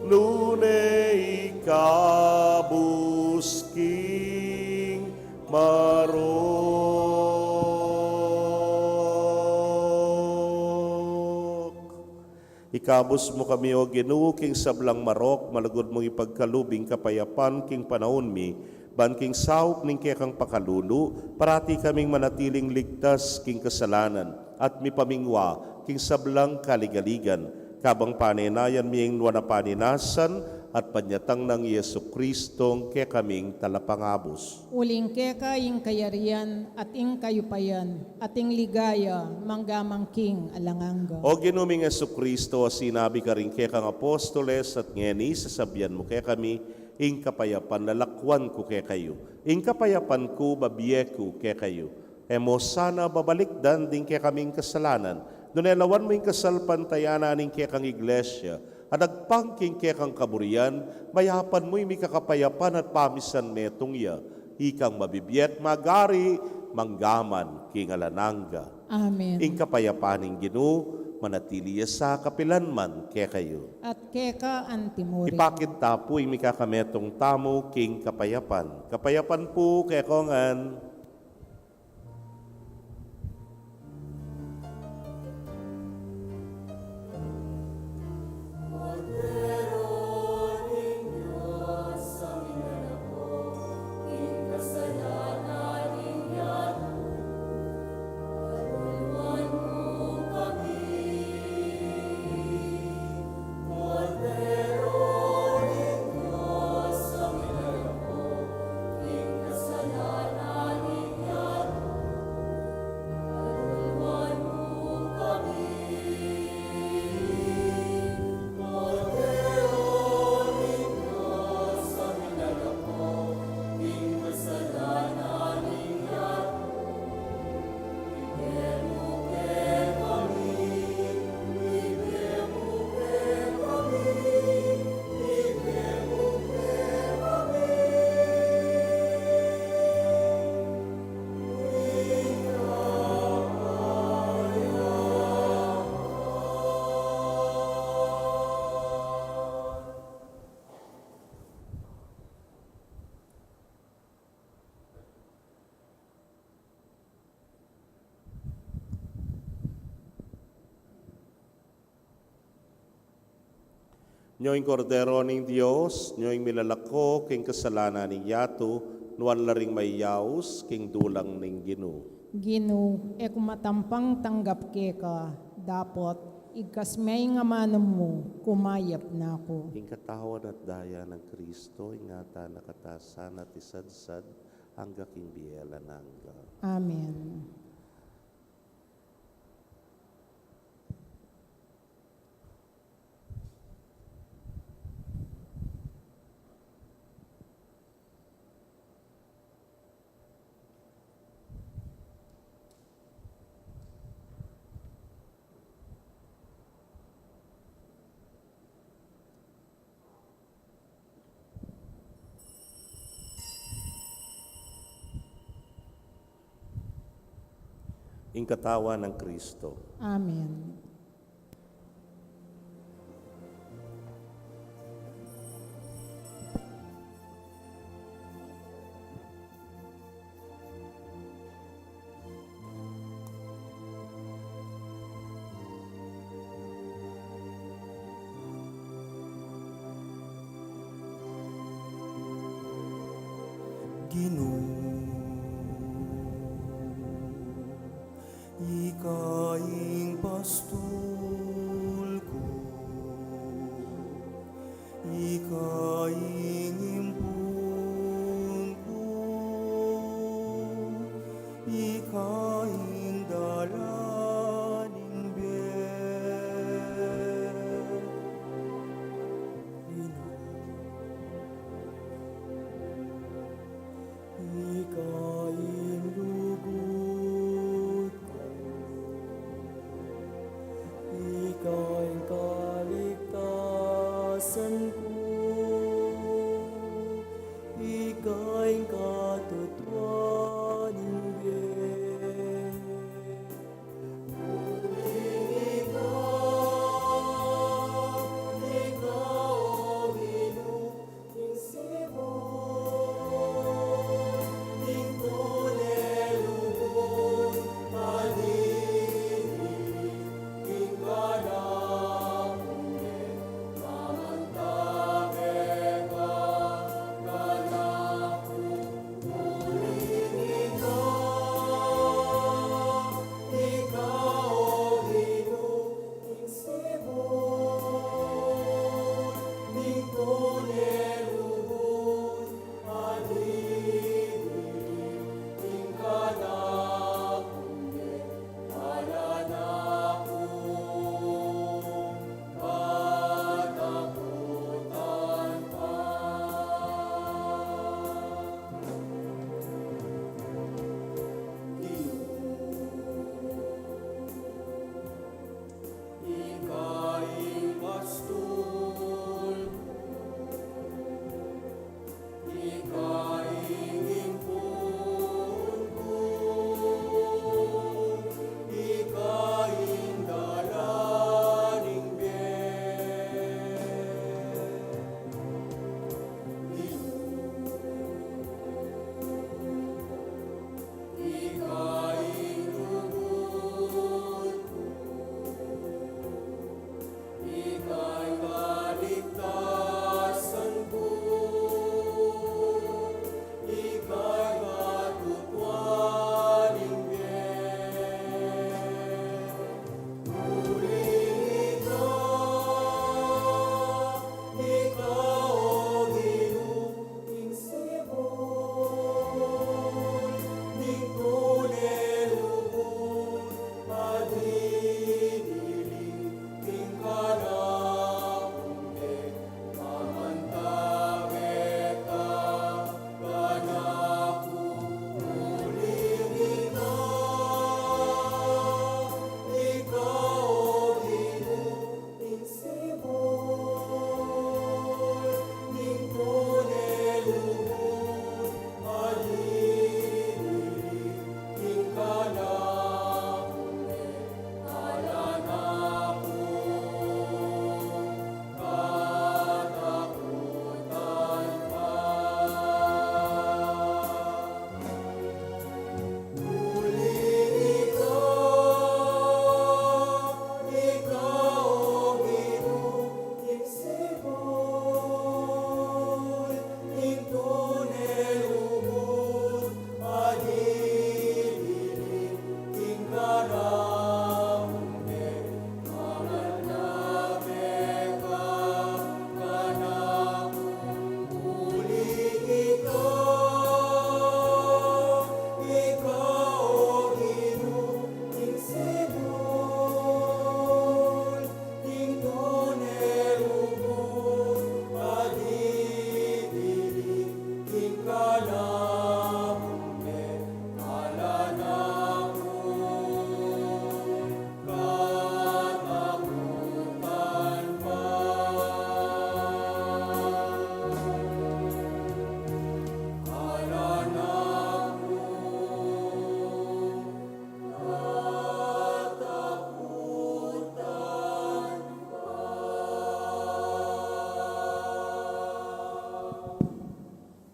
nune ikabus king marok. Ikabus mu kami, O Ginu, king sablang marok, malugud mung ipagkalub ing kapayapan king panaun mi, ban king saup ning kekang pakalulu, parati kaming manatiling ligtas king kasalanan, at mipamingwa king sablang kaligaligan, kabang panenayan mi ing nuan a paninasan at panyatang nang Jesucristong kekaming Talapangabus. Uling keka ing kayarian, at ing kayupayan, at ing ligaya, mangga man king alang angga. O Ginu ming Jesucristo, a sinabi karing kekang apostoles, at ngeni sasabian mu kekami, ing kapayapan lalakwan ku kekayu, ing kapayapan ku bibie ku kekayu. E mu sana babalikdan ding kekaming kasalanan, nune lawan mu ing kasalpantayanan ning kekang Iglesia, at agpang king kekang kaburian, mayapan mu ing mikakapayapan at pamisan metung ya, ikang mabibie at magari, mangga man king alang angga. Amen. Ing kapayapan ning Ginu, manatili ya sa kapilan man kekayu. At keka antimurin. Ipakit ta pu ing mikakametung tamu king kapayapan. Kapayapan pu kekongan. Nyo ing Kordero ning Dios, nyo ing milalako king kasalanan ning yatu, nuan la ring mayaus king dulang ning Ginu. Ginu, e ku matampang tanggap keka, dapot igkas me ing amanum mu, kumayap na ku. Ing katawan at daya nang Kristo, ingatan na katamu sana at isadsad, angga king bie alang angga. Amen. Ing katawan nang Kristo. Amen. Ginu, ika ing pastul ku, ika ing impun ku, ika ing dalan ning bie. Ika ing lugud ku,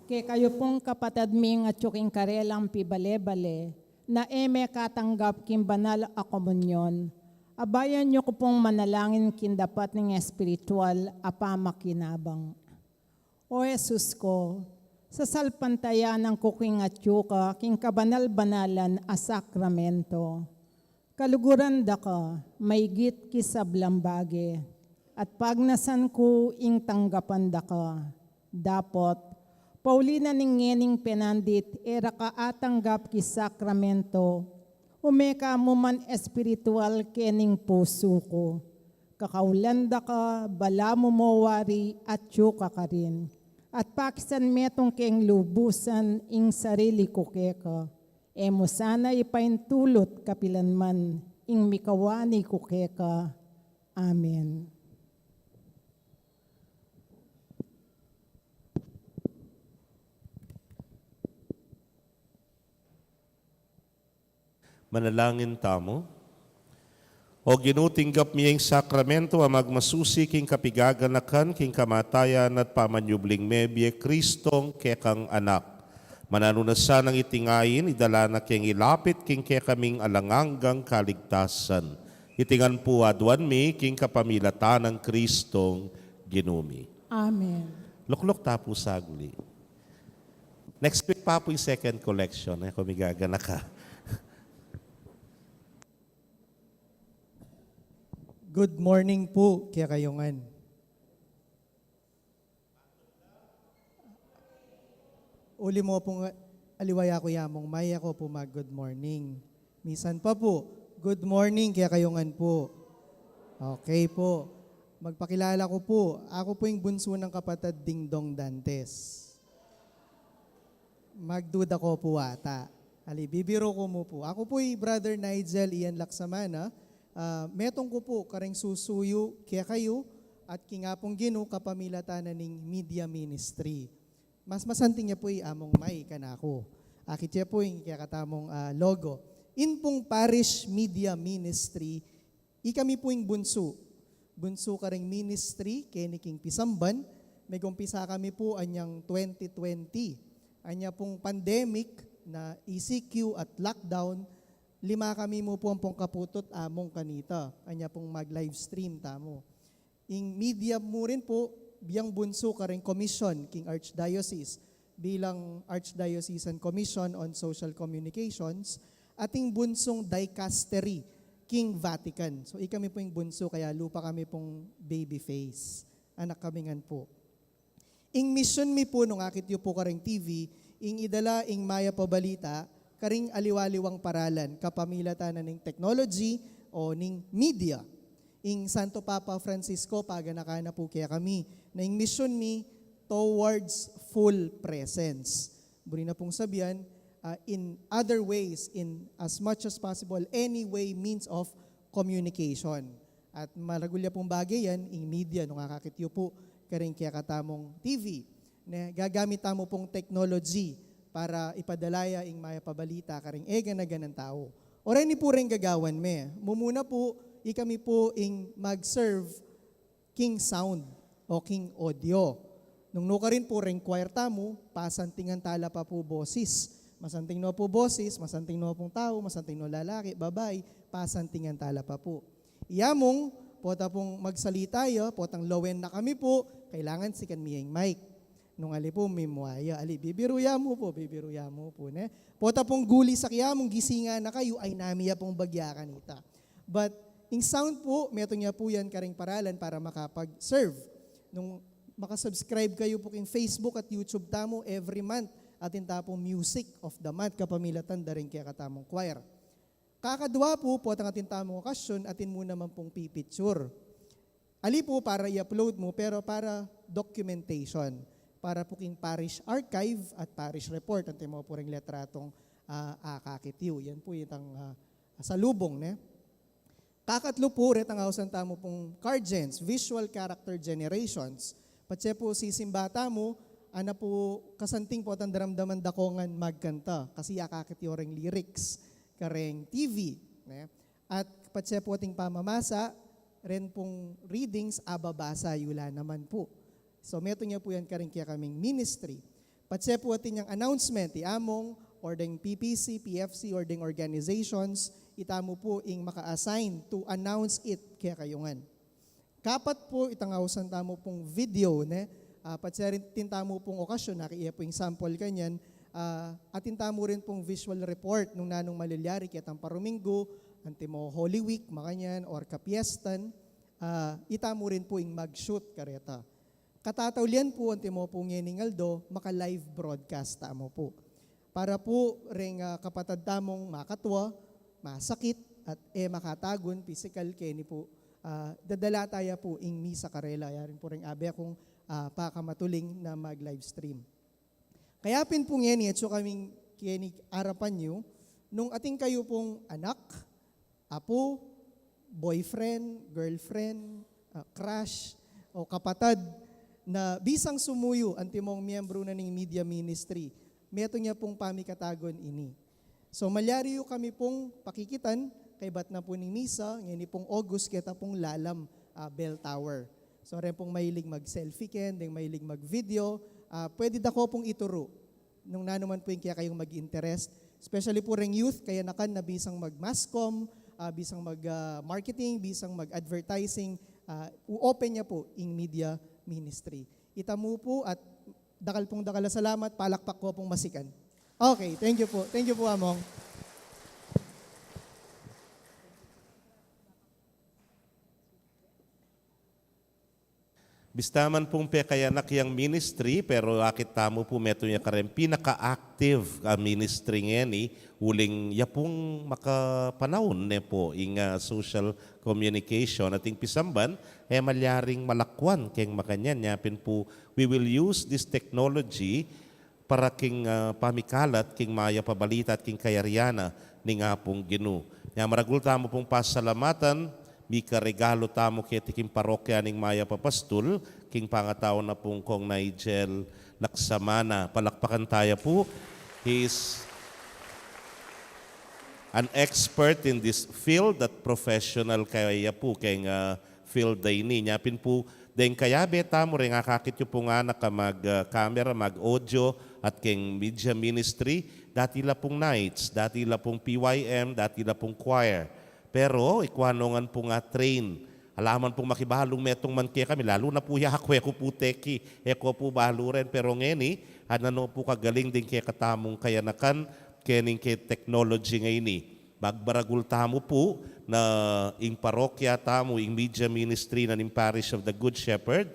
Kekayu pung kapatad ming atyu king karelang pibale-bale, na e mekatanggap king banal a komunyon, abayan yu ku pung manalangin king dapat ning espiritual a pamakinabang. O Jesus ku, sasalpantayanan ku king atyu ka king kabanal-banalan a sakramento. Kaluguran da ka, maygit ki sablang bage, at pagnasan ku ing tanggapan da ka. Dapot, pauli na ning ngening penandit e ra ka atanggap ki sakramento, ume ka mu man espiritual kening pusu ku. Kakaulan da ka, balamu mo wari atyu ka karin, at pakisan metung keng lubusan ing sarili ku keka. E mu sana ipaintulut kapilan man ing mikawani ku keka. Amen. Manalangin tamu. O Ginu, tinggap mi ing sakramento a magmasusi king kapigaganakan, king kamatayan at pamanyubling mebie Kristong kekang Anak. Mananu na sanang iti ngain, idala na keng ilapit king kekaming alang anggang kaligtasan. Iti ngan pu aduan mi king kapamilatan nang Kristong Ginu mi. Amen. Lukluk ta pu saguli. Next week pa pu ing second collection, e ku migaganaka. Good morning pu kekayu ngan. Uli mu pung aliwa ya ku ya mung May, e ku pu mag-good morning. Misan pa pu, good morning kekayu ngan pu. Okay pu. Magpakilala ku pu, aku pu ing bunsu nang kapatad Dingdong Dantes. Magduda ko pu ata. Ali, bibiru ku mu pu. Aku pu i Brother Nigel Ian Laksamana. Ah, metung ku pu kareng susuyu kekayu at king Apung Ginu kapamilatan na ning media ministry. Mas masanting ya pu i Among May kanaku. Akit ya pu ing kekatamung, ah, logo. In pung parish media ministry, ikami pu ing bunsu. Bunsu kareng ministry keni king pisamban. Megumpisa kami pu anyang twenty twenty. Anya pung pandemic na E C Q at lockdown, lima kami mu pu ampong kaputut among kanita. Anya pung mag-live stream tamu. Ing media mu rin pu, biyang bunsu kareng commission king Archdiocese bilang Archdiocesan Commission on Social Communications, at ing bunsung dicastery king Vatican. So, ikami pu ing bunsu, kaya lupa kami pung baby face. Anak kami ngan pu. Ing misyun mi pu nung akit yu pu kareng T V, ing idala ing mayap a balita karing aliwa-liwang paralan kapamilatan na ning technology o ning media. Ing Santo Papa Francisco, paganakan na pu kekami na ing misyun mi towards full presence. Buri na pung sabian, ah, in other ways, in as much as possible, any way, means of communication. At maragul ya pung bage yan, ing media, nung akakit yu pu karing kekatamung T V. Ne, gagamit tamu pung technology para ipadala ya ing mayap a balita karing egana-ganang tau. Oreni pu reng gagawan me. Mumuna pu, ikami pu ing mag-serve king sound o king audio. Nung nukarin pu reng choir tamu, pasantingan tala pa pu bosis. Masanting no pu bosis, masanting no pung tau, masanting no lalaki, babai, pasantingan tala pa pu. Iya mung, pota pung magsalita ya, potang lawen na kami pu, kailangan sikan mi ya ing mic. Nung ali pu, mimua ya, ali, bibiru ya mu pu, bibiru ya mu pu, ne? Pota pung gulisak ya mung, gisingan na kayu, ay nami ya pung bagya kanita. But, ing sound pu, metung ya pu yan karing paralan para makapag-serve. Nung makasubscribe kayu pu king Facebook at YouTube tamu, every month, atin ta pung Music of the Month, kapamilatan da ring kekatamung choir. Kakadwa pu, potang atin tamung okasyon, atin mu naman pung pipicture. Ali pu para i-upload mu, pero para documentation, para pu king parish archive at parish report, antimo pu ring litratong, ah, akakit yu. Yan pu itang, ah, salubung, ne? Kakatlu pu, retang ausan tamu pung Cargens, visual character generations. Patse pu sisimba tamu, ana pu kasanting potang daramdaman da ko ngan magkanta, kasi akakit yu reng lyrics kareng T V, ne? At patse pu ating pamamasa, ren pung readings, ababasa yu la naman pu. So, metung ya pu yan karing kekaming ministry. Patse pu atin yang announcement, i among, or deng P P C, P F C, or deng organizations, itamu pu ing maka-assign to announce it kekayu ngan. Kapat pu, itang ausan tamu pung video, ne? Ah, patse rin atin tamu pung okasyon, naki iya pu ing sample kanyan, ah, atin tamu rin pung visual report nung nanung malyari ketang paruminggu, antimo Holy Week, makanyan, or kapiestan, ah, itamu rin pu ing mag-shoot kareta. Katataulian pu antimo pu ngening aldo, maka-live broadcast tamu pu. Para pu reng, ah, kapatad tamung makatua, masakit, at e makatagun pisikal keni pu, ah, dadala taya pu ing misa karela, yarin pu reng abe kung, ah, pakamatuling na mag-live stream. Kaya pin pu ngeni, atsu kaming keni arapan yu, nung atin kayu pung anak, apu, boyfriend, girlfriend, ah, crush, o kapatad na bisang sumuyu antimong miyembru na ning media ministry, metung ya pung pamikatagun ini. So, malyari yu kami pung pakikitan, kaybat na pu ning misa, ngeni pung August, keta pung lalam, ah, bell tower. So, reng pung mahilig mag-selfie ken, deng mahilig mag-video, ah, pwede da ko pung ituru nung nanu man pu ing kekayung mag-interest. Especially pu reng youth, kayanakan na bisang mag-mass comm, ah, bisang mag, ah, marketing, bisang mag-advertising, ah, u-open ya pu ing media ministry. Itamu pu at dakal pung dakal a salamat, palakpak ko pung masikan. Okay, thank you pu. Thank you pu, Among. Bista man pung pekayanak yang ministry, pero akit tamu pu metung ya kareng pinaka-active a ministry ngeni, uling ya pung makapanaun ne pu ing, ah, social communication. At ing pisamban, e malyaring malakwan keng makanyan. Nya pin pu, we will use this technology para king, ah, pamikalat king mayap a balita at king kayarian na ning Apung Ginu. Nya maragul tamu pung pasalamatan, mika regalu tamu keti king parokya ning Mayap a Pastul, king pangatau na pung Kong Nigel Laksamana. Palakpakan taya pu. He's an expert in this field at professional kaya pu keng, ah, field a ini. Nya pin pu, deng kayabe tamu reng akakit yu pung anak a mag, ah, camera, mag-audio, at keng media ministry, dati la pung knights, dati la pung P Y M, dati la pung choir. Pero, ikwa no ngan pung a-train. Ala man pung makibalu metung man kekami, lalu na pu yaku, e ku pu teki, e ku pu balu rin. Pero ngeni, atin no pu kagaling ding kekatamung kayanakan, kening keng technology ngeni. Magmaragul tamu pu na ing parokya tamu, ing media ministry na ning Parish of the Good Shepherd,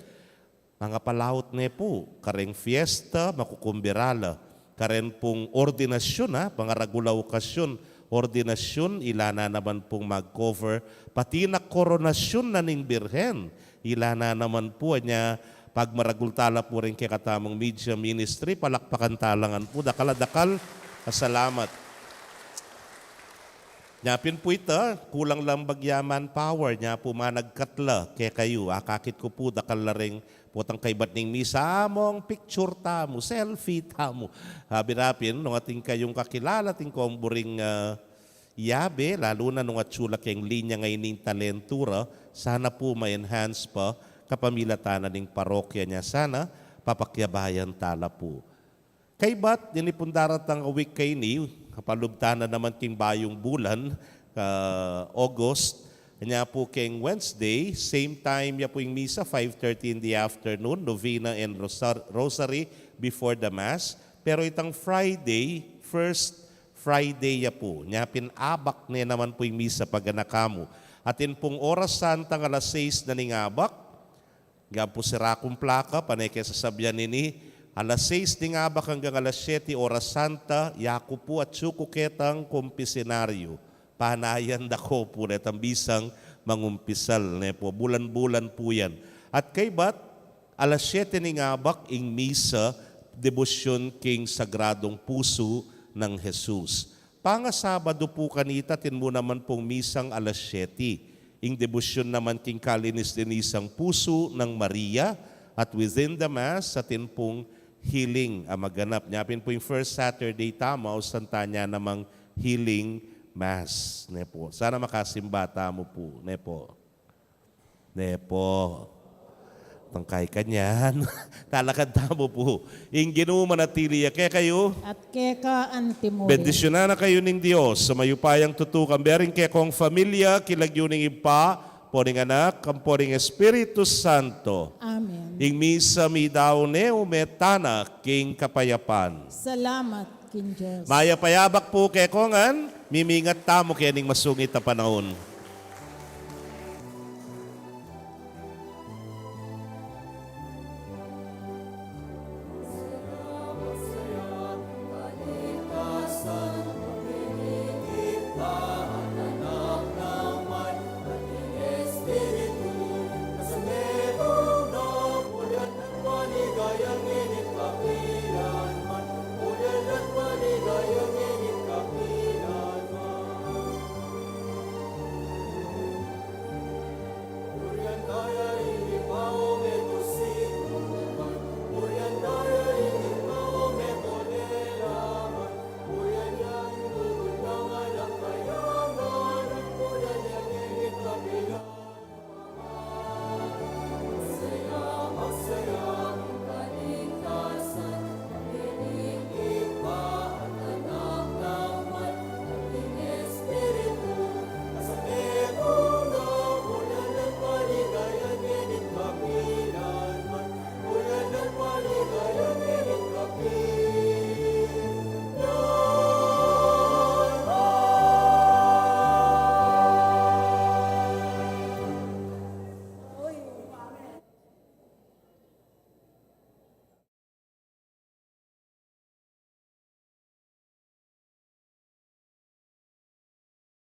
mangapalaut ne pu kareng fiesta, makukumbira la, karen pung ordinasyun, a, mangaragul a okasyun, ordinasyun, ila na naman pung mag-cover, pati na koronasyun na ning Birhen, ila na naman pu. Anya, pagmaragul tala pu ring kekatamung media ministry, palakpakan tala ngan pu, dakal a dakal a salamat. Nya pin pu ita, kulang lang bagya manpower, nya pu managkat la kekayu, akakit ku pu, dakal la ring potang kaybat ning misa, "Among, picture tamu, selfie tamu." Sabi ra pin, nung atin kayung kakilala, atin kong buring, ah, yabe, lalu na nung atsu la keng linya ngeni ning talentu ra, sana pu ma-enhance pa kapamilatan na ning parokya, nya sana papakyabayan tala pu. Kaybat, ini pung daratang a week ngeni, kapalub tana naman king bayung bulan, ah, August. Nya pu keng Wednesday, same time ya pu ing misa, five thirty in the afternoon, novena and rosar-, rosary before the Mass. Pero itang Friday, first Friday ya pu, nya pin abak ne naman pu ing misa paganaka mu. Atin pung oras santang alas sais na ning abak, Gam pu sira kung plaka, pane ke sasabian ini, alas sais ding abak anggang alas siyete oras santa, yaku pu atsu ku ketang kumpisinaryu. Panayan da ko pu retang bisang mangumpisal, ne pu, bulan-bulan pu yan. At kaybat, alas siyete ning abak ing misa, debosyon king Sagradong Pusu nang Jesus. Pangasabadu pu kanita, atin mu naman pung misang alas siyete. Ing debosyon naman king Kalinis-linisang Pusu nang Maria, at within the Mass, atin pung healing a maganap. Nya pin pu ing first Saturday tamu, ausan tana namang healing Mass. Ne pu. Sana makasimba tamu pu. Ne pu. Ne pu. Tangkay kanyan. Talakad tamu pu. Ing Ginu manatili ya kekayu. At keka antimurin. Bendisyunan na kayu ning Dios a mayupayang tutu, kambe ring kekong familia, king lagyu ning Ibpa, ampo ning Anak, ampo ning Espiritu Santo. Amen. Ing misa midaun ne, ume tana king kapayapan. Salamat king Dios. Mayap a yabak pu kekongan, mimingat tamu kening masungit a panaun.